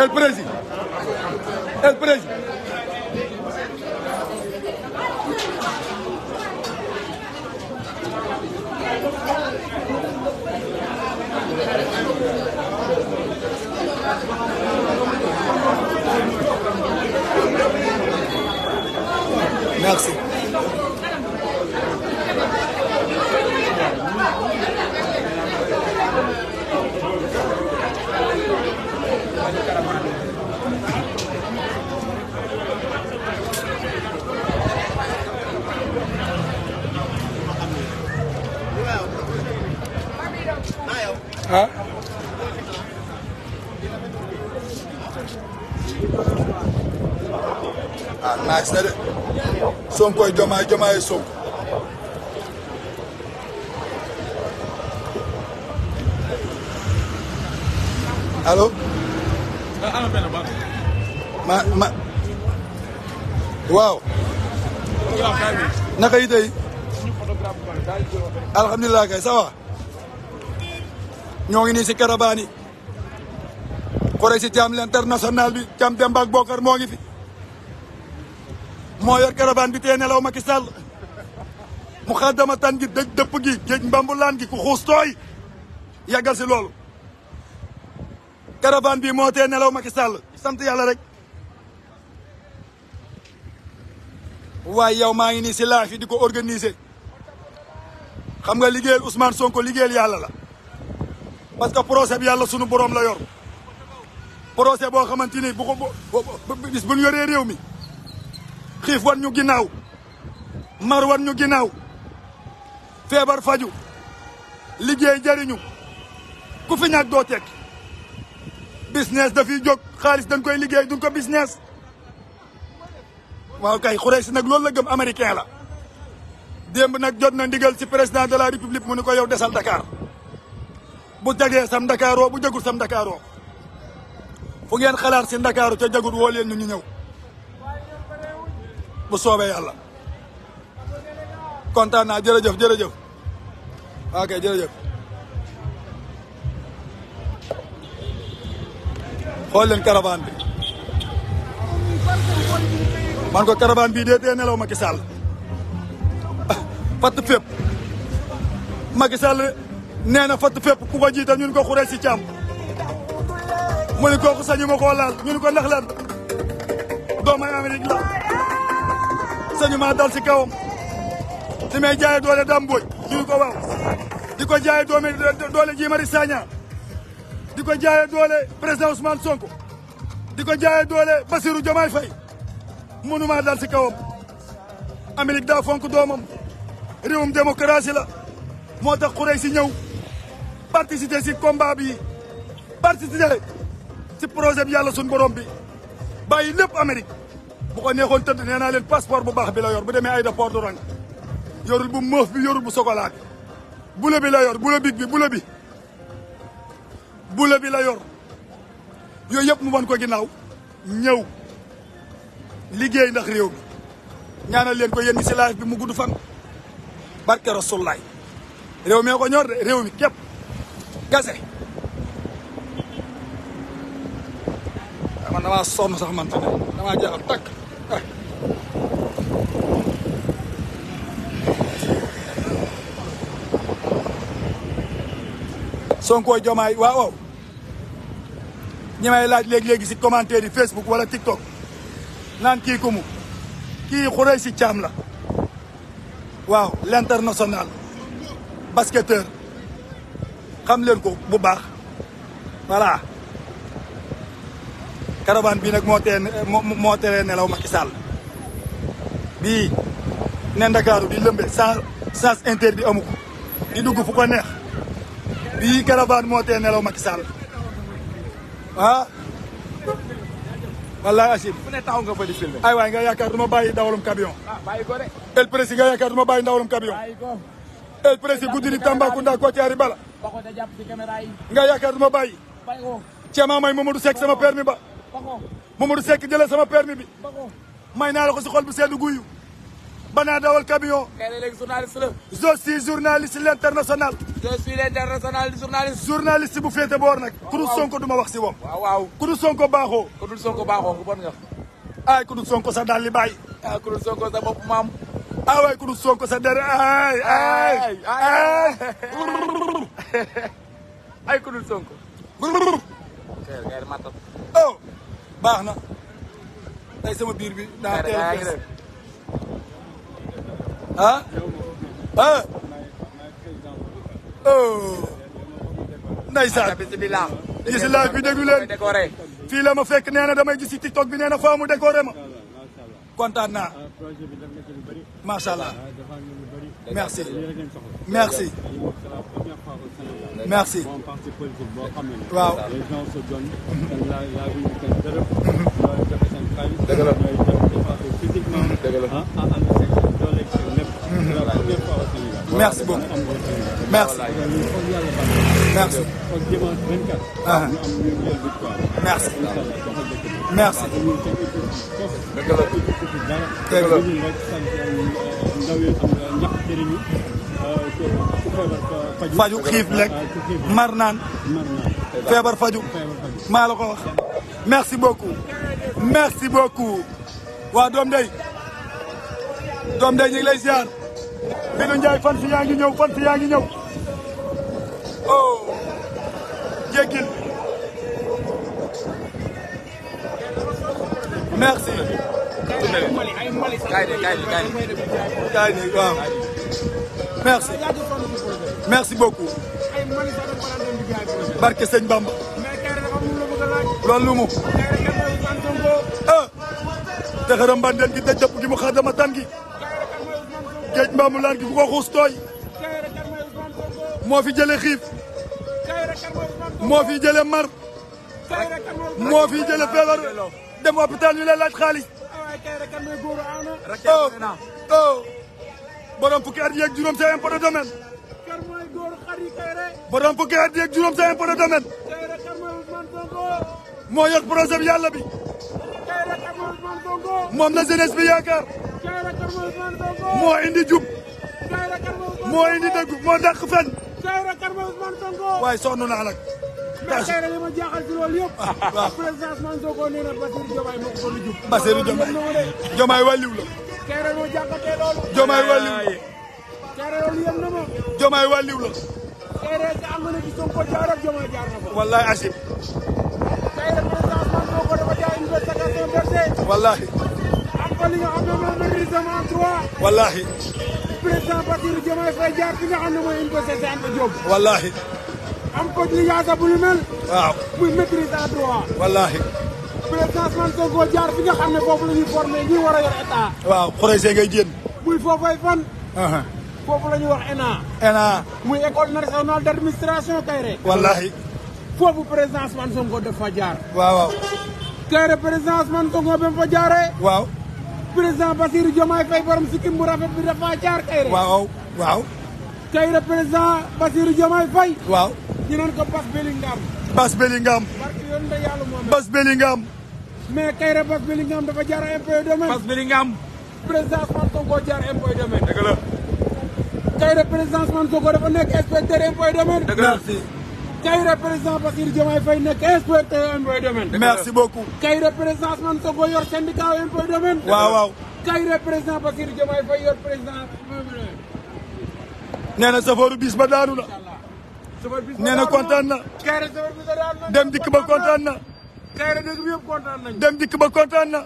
Speaker 1: el président merci. ah ah nice na de Sonko Diomaye Diomaye Sonko allo waaw naka yi tey alhamdulilah kay ça va ñoo ngi nii si caravane yi Khoureychi Thiam l'international bi Thiam Demba ak Bokar moo ngi fi moo yor caravane bi tee nelaw Macky Sall mu xaddama tan gi dëj dëpp gi géej mbambulaan gi ku xuus tooy yàggal si loolu caravane bi moo tee nelaw Macky Sall sant yàlla rek waaye yow maa ngi nii si laaf yi di ko organiser xam nga liggéeyal Ousmane Sonko liggéeyal yàlla la parce que procès bi yàlla sunu borom la yor procès boo xamante ni bu ko bis bu ñu yoree réew mi xiif wan ñu ginnaaw mar wan ñu ginnaaw feebar faju liggéey jariñu ku fi ñàkk doo tekki business dafiy jóg xaalis dañ koy liggéey duñ ko business waaw kay Khoureychi nag loolu la gëm américain la démb nag jot na ndigal ci président de la république mu ni ko yow desal Dakar bu jagee sam Dakaroo bu jagul sam Dakaroo fu ngeen xalaat si Dakaru ca jagut woo leen ñu ñëw bu soobee yàlla kontaan naa jërëjëf jërëjëf ok jërëjëf xool leen caravane bi man ko caravane bii dee tee nelaw Macky Sall fatt fépp Macky Sall nee na fatt fépp ku ko jiital ñun ko Khoureychi Thiam mu ni kooku sañu ma koo laal ñu ni ko ndax lan doomay Amérique la sañu maa dal si kawam di may jaaye doole Damboj ñu ni ko waaw di ko jaaye doole Guy Marius Sagna di ko jaaye doole président Ousmane Sonko di ko jaaye doole Bassirou Diomaye Faye mënumaa dal si kawam Amérique daa fonk doomam réewum démocratie la moo tax Khoureychi ñëw participer si combat bi participer si projet bi yàlla suñ borom bi bàyyi lépp Amérique bu ko neexoon tëdd nee naa leen passeport bu baax bi la yor bu demee aéroport du rang yorul bu moof bi yorul bu chocolat bi bula bi la yor bula big bi bula bi la yor yooyu yëpp mu wan ko ginnaaw ñëw liggéey ndax réew mi ñaanal leen ko yéen ñi si live bi mu gudd fan barke Rasulullaay réew mi ko ñor de réew mi képp gase man damaa sonn sax man fi ne damaa jeexal takk Sonko Diomaye waaw ñi may laaj léegi-léegi si commentaire yi Facebook wala TikTok naan kii ku mu kii Khoureychi Thiam la waaw l'international basketteur xam leen ko bu baax voilà caravane bii nag moo teree nelaw Macky Sall bii ne Ndakaaru di lëmbe sens interdit amu ko di dugg fu ko neex bii caravane moo teree nelaw Macky Sall ah wallaay Achille
Speaker 2: fu ne taxaw nga fa di filmé.
Speaker 1: ay waay nga yaakaar du ma bàyyi dawalum camion
Speaker 2: bàyyi ko de.
Speaker 1: El Prési nga yaakaar du ma bàyyi dawalum camion
Speaker 2: bàyyi ko.
Speaker 1: El Prési guddi ni Tambacounda Kotiari bala
Speaker 2: ba ko da jàpp ci caméra yi.
Speaker 1: nga yaakaar du ma bàyyi
Speaker 2: bàyyi ko.
Speaker 1: Thiema may Mamadou Seck sama permis ba
Speaker 2: ba ko.
Speaker 1: Mamadou Seck jëlee sama permis bi
Speaker 2: ba ko.
Speaker 1: may naa la ko si xol bu seddu guyu ba naa dawal camion
Speaker 2: kay léegi journaliste la.
Speaker 1: je suis journaliste l'international
Speaker 2: je suis l'international journaliste.
Speaker 1: journaliste bu féete boor nag ku dul Sonko du ma wax si moom
Speaker 2: waaw.
Speaker 1: ku dul Sonko baaxoo
Speaker 2: ku dul Sonko baaxoo ku bon nga.
Speaker 1: ay ku dul Sonko sa daal li bàyyi
Speaker 2: ku dul Sonko sa bopp maam.
Speaker 1: waay ku dul Sonko sa dere
Speaker 2: ay ku dul Sonko. kay matat.
Speaker 1: oh baax na tey sama biir bi daa teel a fees oh ndeysaan
Speaker 2: bismillah.
Speaker 1: gis live bi déglu leen fii la ma fekk nee na damay gis ci TikTok bi nee na faa mu décoré ma kontaan naa macha allah merci merci merci.
Speaker 2: bon parti politique boo xam ne.
Speaker 1: waaw
Speaker 2: les gens se donnent. la vie seen dërëm. ñooy joxe seen xaalis.
Speaker 7: dëgg la
Speaker 2: ñooy dépassé physiquement.
Speaker 7: dëgg la
Speaker 2: ànd seen doole seen lépp. c'est la première fois au Sénégal.
Speaker 1: merci beaucoup merci. merci.
Speaker 2: kon dimanche 24. ñu am ñu jël victoire.
Speaker 1: merci. merci.
Speaker 7: dëgg la
Speaker 2: dëgg la ñu rek sant ndaw yi xam nga ñàkk jëriñu ku feebar
Speaker 1: faju xiif lekk mar naan feebar faju maa la ko wax merci beaucoup merci beaucoup waa doom day ñu ngi lay ziar Binu Ndiaye fan si yaa ngi ñëw oh jéggil merci kaay de waaw merci merci beaucoup barke sëñ Bamba loolu lu mu te xaram bandeen gi daj dëpp gi mu xaadama tan gi géej mbaamu laan gi ku ko xuus tooy moo fi jële xiif moo fi jële mar moo fi jële feebar dem hôpital ñu lay laaj xaalis oh borom fukki at yeeg juróom sa impôt de domaine borom fukki at yeeg juróom sa impôt de domaine moo yor projet bi yàlla bi moom na jeunesse bi yaakaar moo indi jub moo indi dëgg moo dàq fen waaye sonn naa nag
Speaker 2: mais tey rek li ma jaaxal ci loolu yëpp.
Speaker 1: waaw
Speaker 2: président Ousmane Sonko nee na Bassirou Diomaye moo ko doon jub.
Speaker 1: Bassirou Diomaye wàlliw la.
Speaker 2: tey rek moo jàngatee loolu.
Speaker 1: Diomaye wàlliw la.
Speaker 2: tey rek loolu yem na ma.
Speaker 1: Diomaye wàlliw la.
Speaker 2: tey rek am na ci Sonko jaar ak Diomaye jaar na fa.
Speaker 1: wallahi asib.
Speaker 2: tey rek président Ousmane Sonko dafa jaar université Berger.
Speaker 1: wallahi.
Speaker 2: am fa li nga xam ne mooy maîtrisement en droit.
Speaker 1: wallahi.
Speaker 2: président Bassirou Diomaye Faye jaar fi nga xam ne mooy université Anta Diop.
Speaker 1: wallahi.
Speaker 2: am ko lijaasa bu lu mel.
Speaker 1: waaw
Speaker 2: muy maîtrise en droit.
Speaker 1: wallahi.
Speaker 2: président Ousmane Sonko jaar fi nga xam ne foofu la ñuy formé ñi war a yor état.
Speaker 1: waaw xoree ngay jéem.
Speaker 2: muy foofay fan. foofu la ñuy wax ENA. muy école nationale d' administration Kayré.
Speaker 1: wallahi.
Speaker 2: foofu président Ousmane Sonko dafa jaar.
Speaker 1: waaw.
Speaker 2: Kayré président Ousmane Sonko ba mu fa jaaree.
Speaker 1: waaw.
Speaker 2: président Bassirou Diomaye Faye borom sikkim bu rafet bi dafa jaar Kayré.
Speaker 1: waaw.
Speaker 2: Kayré président Bassirou Diomaye Faye.
Speaker 1: waaw.
Speaker 2: ñu naan ko Bass Bellingham.
Speaker 1: Bass Bellingham.
Speaker 2: barke yoon de yàlla moom.
Speaker 1: Bass Bellingham.
Speaker 2: mais Kayré Bass Bellingham dafa jaar impôt et domaine.
Speaker 1: Bass Bellingham.
Speaker 2: président Ousmane Sonko jaar impôt et domaine.
Speaker 1: dëgg la.
Speaker 2: Kayré président Ousmane Sonko dafa nekk inspecteur impôt et domaine.
Speaker 1: dëgg la merci.
Speaker 2: Kayré président Bassirou Diomaye Faye nekk inspecteur impôt et domaine.
Speaker 1: merci beaucoup.
Speaker 2: Kayré président Ousmane Sonko yor syndicat impôt et domaine.
Speaker 1: waaw.
Speaker 2: Kayré président Bassirou Diomaye Faye yor président.
Speaker 1: nee na safooru bis ba daanu na. nee na kontaan na.
Speaker 2: Kayré safar bi daanu na.
Speaker 1: dem dikk ba kontaan na.
Speaker 2: Kayré dëgg bi yëpp kontaan nañu.
Speaker 1: dem dikk ba kontaan na.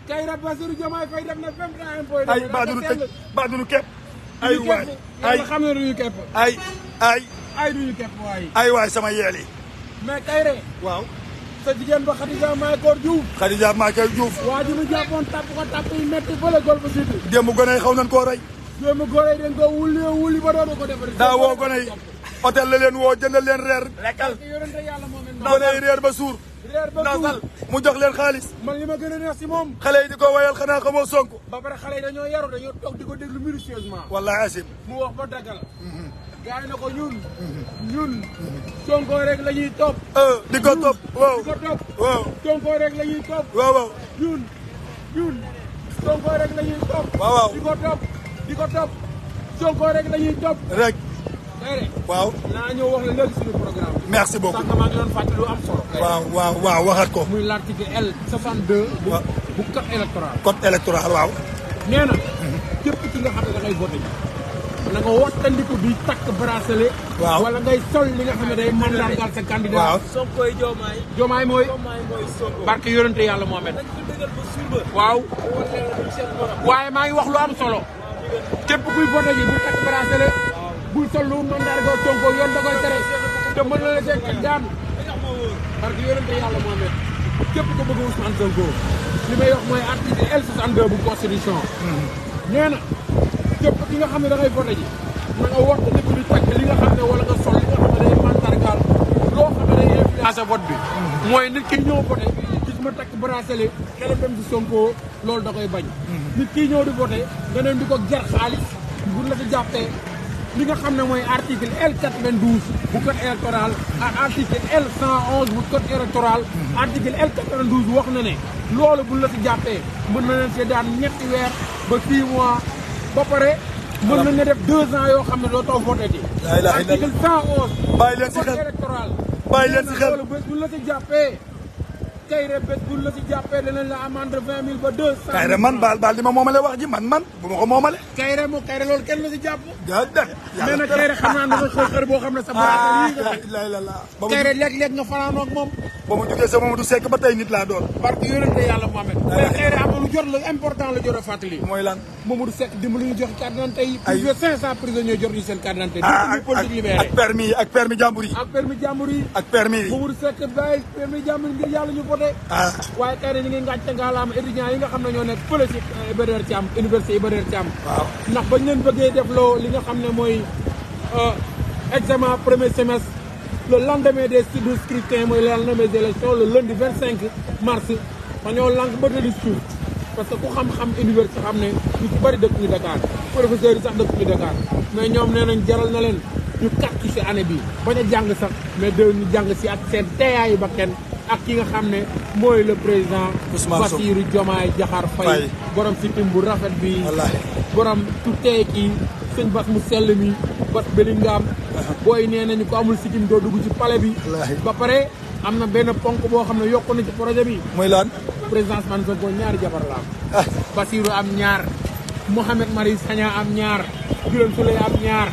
Speaker 2: Kayré Bassirou Diomaye Faye def na 20 ans impôt et
Speaker 1: ay
Speaker 2: domaine.
Speaker 1: baadunu tëj baadunu kepp. ay waay
Speaker 2: ay xam ne duñu kepp.
Speaker 1: ay
Speaker 2: duñu kepp waay.
Speaker 1: ay waay sama yeel yi.
Speaker 2: mais Kayré.
Speaker 1: waaw.
Speaker 2: sa jigéen ba Khadija Mahécor Diouf.
Speaker 1: Khadija Mahécor Diouf.
Speaker 2: waa ji mu jàppoon tàpp ko tàpp yi métti fële Golf Sud.
Speaker 1: démb gone yi xaw nañ koo rey.
Speaker 2: démb góor yi dañ ko wuli ba doon ko defar.
Speaker 1: daa woo gone yi hôtel la leen woo jëndal leen reer. lekkal gone yi reer ba suur.
Speaker 2: reer ba suur
Speaker 1: mu jox leen xaalis.
Speaker 2: man li ma gën a neex si moom.
Speaker 1: xale yi di ko wayal xanaa xamoo Sonko.
Speaker 2: ba pare xale yi dañoo yaru dañoo toog di ko déglu minutieusement.
Speaker 1: wallahi asim.
Speaker 2: mu wax ba daggal. gars yi na ko ñun Sonko rek la ñuy topp.
Speaker 1: di ko topp waaw.
Speaker 2: di ko topp
Speaker 1: waaw.
Speaker 2: Sonko rek la ñuy topp.
Speaker 1: waaw.
Speaker 2: ñun Sonko rek la ñuy topp.
Speaker 1: waaw.
Speaker 2: di ko topp Sonko rek la ñuy topp.
Speaker 1: rek.
Speaker 2: Kayré.
Speaker 1: waaw.
Speaker 2: naa ñëw wax la léegi suñu programme.
Speaker 1: merci beaucoup.
Speaker 2: sànq maa ngi doon fàttali lu am solo.
Speaker 1: waaw waxaat ko.
Speaker 2: muy l'article L 62. bu code électoral.
Speaker 1: code électoral waaw.
Speaker 2: nee na. képp ki nga xam ne da ngay voté ji. na nga wattandiku di takk bracelet.
Speaker 1: waaw
Speaker 2: wala ngay sol li nga xam ne day mandargal sa candidat.
Speaker 1: waaw
Speaker 6: Sonkoy Diomaye.
Speaker 2: Diomaye mooy.
Speaker 6: mooy Sonko.
Speaker 2: barke yonente yàlla Mohamed.
Speaker 6: dañ ko dëggal ba suba.
Speaker 2: waaw.
Speaker 6: seen borom.
Speaker 2: waaye maa ngi wax lu am solo. képp kuy voté ji bu takk bracelet. bul sol lu mandargal Sonko yoon da koy tere. te mën na la see daan. barke yonente yàlla Mohamed. képp ko bëgg Ousmane Sonko. li may wax mooy article L62 bu constitution. nee na. képp ki nga xam ne da ngay voté ji na nga wax nit ñi di takk li nga xam ne wala nga sol li nga xam ne influencé vote bi. mooy nit ki ñëw voté gis ma takk bracelet keneen dem si Sonko loolu da koy bañ. nit ki ñëw di voté nga ne di ko jar xaalis bu la fi jàppee li nga xam ne mooy article L92 bu code électoral ak article L111 bu code électoral. article L92 wax na ne loolu bu la fi jàppee mën na leen see daan ñetti weer ba 6 mois ba pare. mën nañ nga def 2 ans yoo xam ne doo taw voté ji. article 111.
Speaker 1: bàyyi leen si xel
Speaker 2: électoral.
Speaker 1: bàyyi leen si xel
Speaker 2: loolu bés bu la si jàppee. Kairé bés bu la si jàppee danañ la amende 20 000 ba 200.
Speaker 1: Kairé man baal di ma moomale wax ji man bu ma ko moomale.
Speaker 2: Kairé loolu kenn la si jàpp.
Speaker 1: déedéet.
Speaker 2: mais nag Kairé xam naa dafa xër boo xam ne sa baraata lii
Speaker 1: la
Speaker 2: Kairé léeg-léeg nga fanaanoo ak moom.
Speaker 1: ba mu jógee sa Mamadou Seck ba tey nit laa doon.
Speaker 2: parce que yonente yàlla Mohamed. mais Kairé am na lu jot la important la jot a fàttali.
Speaker 1: mooy lan.
Speaker 2: Mamadou Seck dimbali ñu jox carte d'identité yi. plus de 500 prisonniers jot ñu seen carte d'identité.
Speaker 1: ak permis ak permis jàmbur yi.
Speaker 2: ak permis jàmbur yi.
Speaker 1: ak permis yi.
Speaker 2: Mamadou Seck bàyyi permis jàmbur ngir yàlla ñu voté. waaye Kairé ñu ngi ngàcce ngaalaama étudiants yi nga xam ne ñoo nekk fële ci Iba Der Thiam université Iba Der Thiam.
Speaker 1: waaw
Speaker 2: ndax bañ leen bëggee def loo li nga xam ne mooy examen premier semestre le lendemain des scrutins mooy le lendemain des élections le lundi 25 mars dañoo lànk ba tëdd suuf parce que ku xam-xam université xam ne ñu ci bëri dëkk ñu Dakar professeurs yi sax dëkk ñu Dakar mais ñoom nee nañ jaral na leen ñu kàttu si année bi bañ a jàng sax mais de ñu jàng si ak seen teeyaayu ba kenn ak ki nga xam ne mooy le président Bassirou Diomaye Diakhar Faye borom sikkim bu rafet bi borom tuttee kii sëñ Bass mu sell mi Bass Bellingham booy nee nañu ko amul sikkim doo dugg ci palais bi ba pare am na benn ponk boo xam ne yokku na ci projet bi
Speaker 1: mooy lan
Speaker 2: président Ousmane Sonko ñaari jabar la am Bassirou am ñaar Mouhamed Marie Sagna am ñaar Birame Souleye am ñaar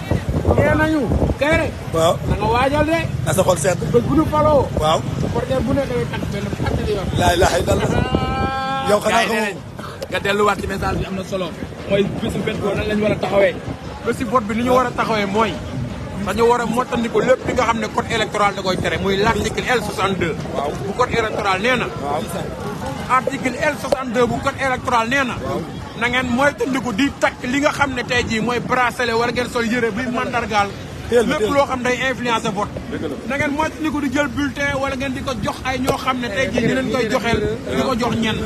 Speaker 2: nee nañu Kairé
Speaker 1: waaw
Speaker 2: na nga waajal de
Speaker 1: na sa xol sedd
Speaker 2: bés bu ñu faloo
Speaker 1: waaw
Speaker 2: porteur bu nekk day takk benn pàcc di yor
Speaker 1: laa ilaaha illallaah yow xanaa xamoo
Speaker 5: nga delluwaat ci message bi am na solo mooy bési vote boobu nan lañ war a taxawee.
Speaker 2: bési vote bi ni ñu war a taxawee mooy dañu war a mottandiko lépp li nga xam ne code électoral da koy tere muy l' article L62 bu code électoral nee na article L62 bu code électoral nee na na ngeen moytandiku di takk li nga xam ne tey jii mooy bracelet wala ngeen sol yëre bi mandargaal lépp loo xam day influencé vote na ngeen moytandiku di jël bulletin wala ngeen di ko jox ay ñoo xam ne tey jii dinañ koy joxeel di ko jox ñenn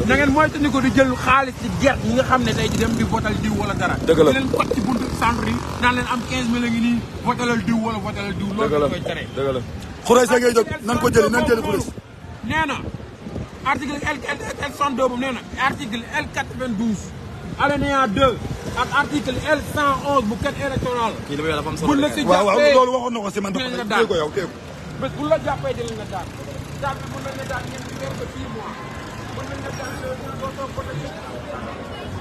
Speaker 2: na ngeen moytandiku di jël xaalis ci gerte ñi nga xam ne tey jii dem di votal diw wala dara di leen kot ci buntu centre yi naan leen am 15 000 a ngi nii votalal diw wala votalal diw loolu dañ koy tere
Speaker 1: Khoureysse sa ngay jóg nan ko jëli nan jëli Khoureysse
Speaker 2: nee na article L62 boobu nee na article L92 alinéa 2 ak article L111 bu code électoral.
Speaker 5: kii li ma dafa am solo
Speaker 2: bu la si
Speaker 1: waaw
Speaker 2: jàppee
Speaker 1: loolu waxoon na ko si man
Speaker 2: dinañ la
Speaker 1: dafa
Speaker 2: daan
Speaker 1: téye ko yow téye ko
Speaker 2: bés bu la jàppee dinañ la daan daan bi mën nañ la daan ñeenti weer ba 6 mois mën nañ la daan doo toog ba tey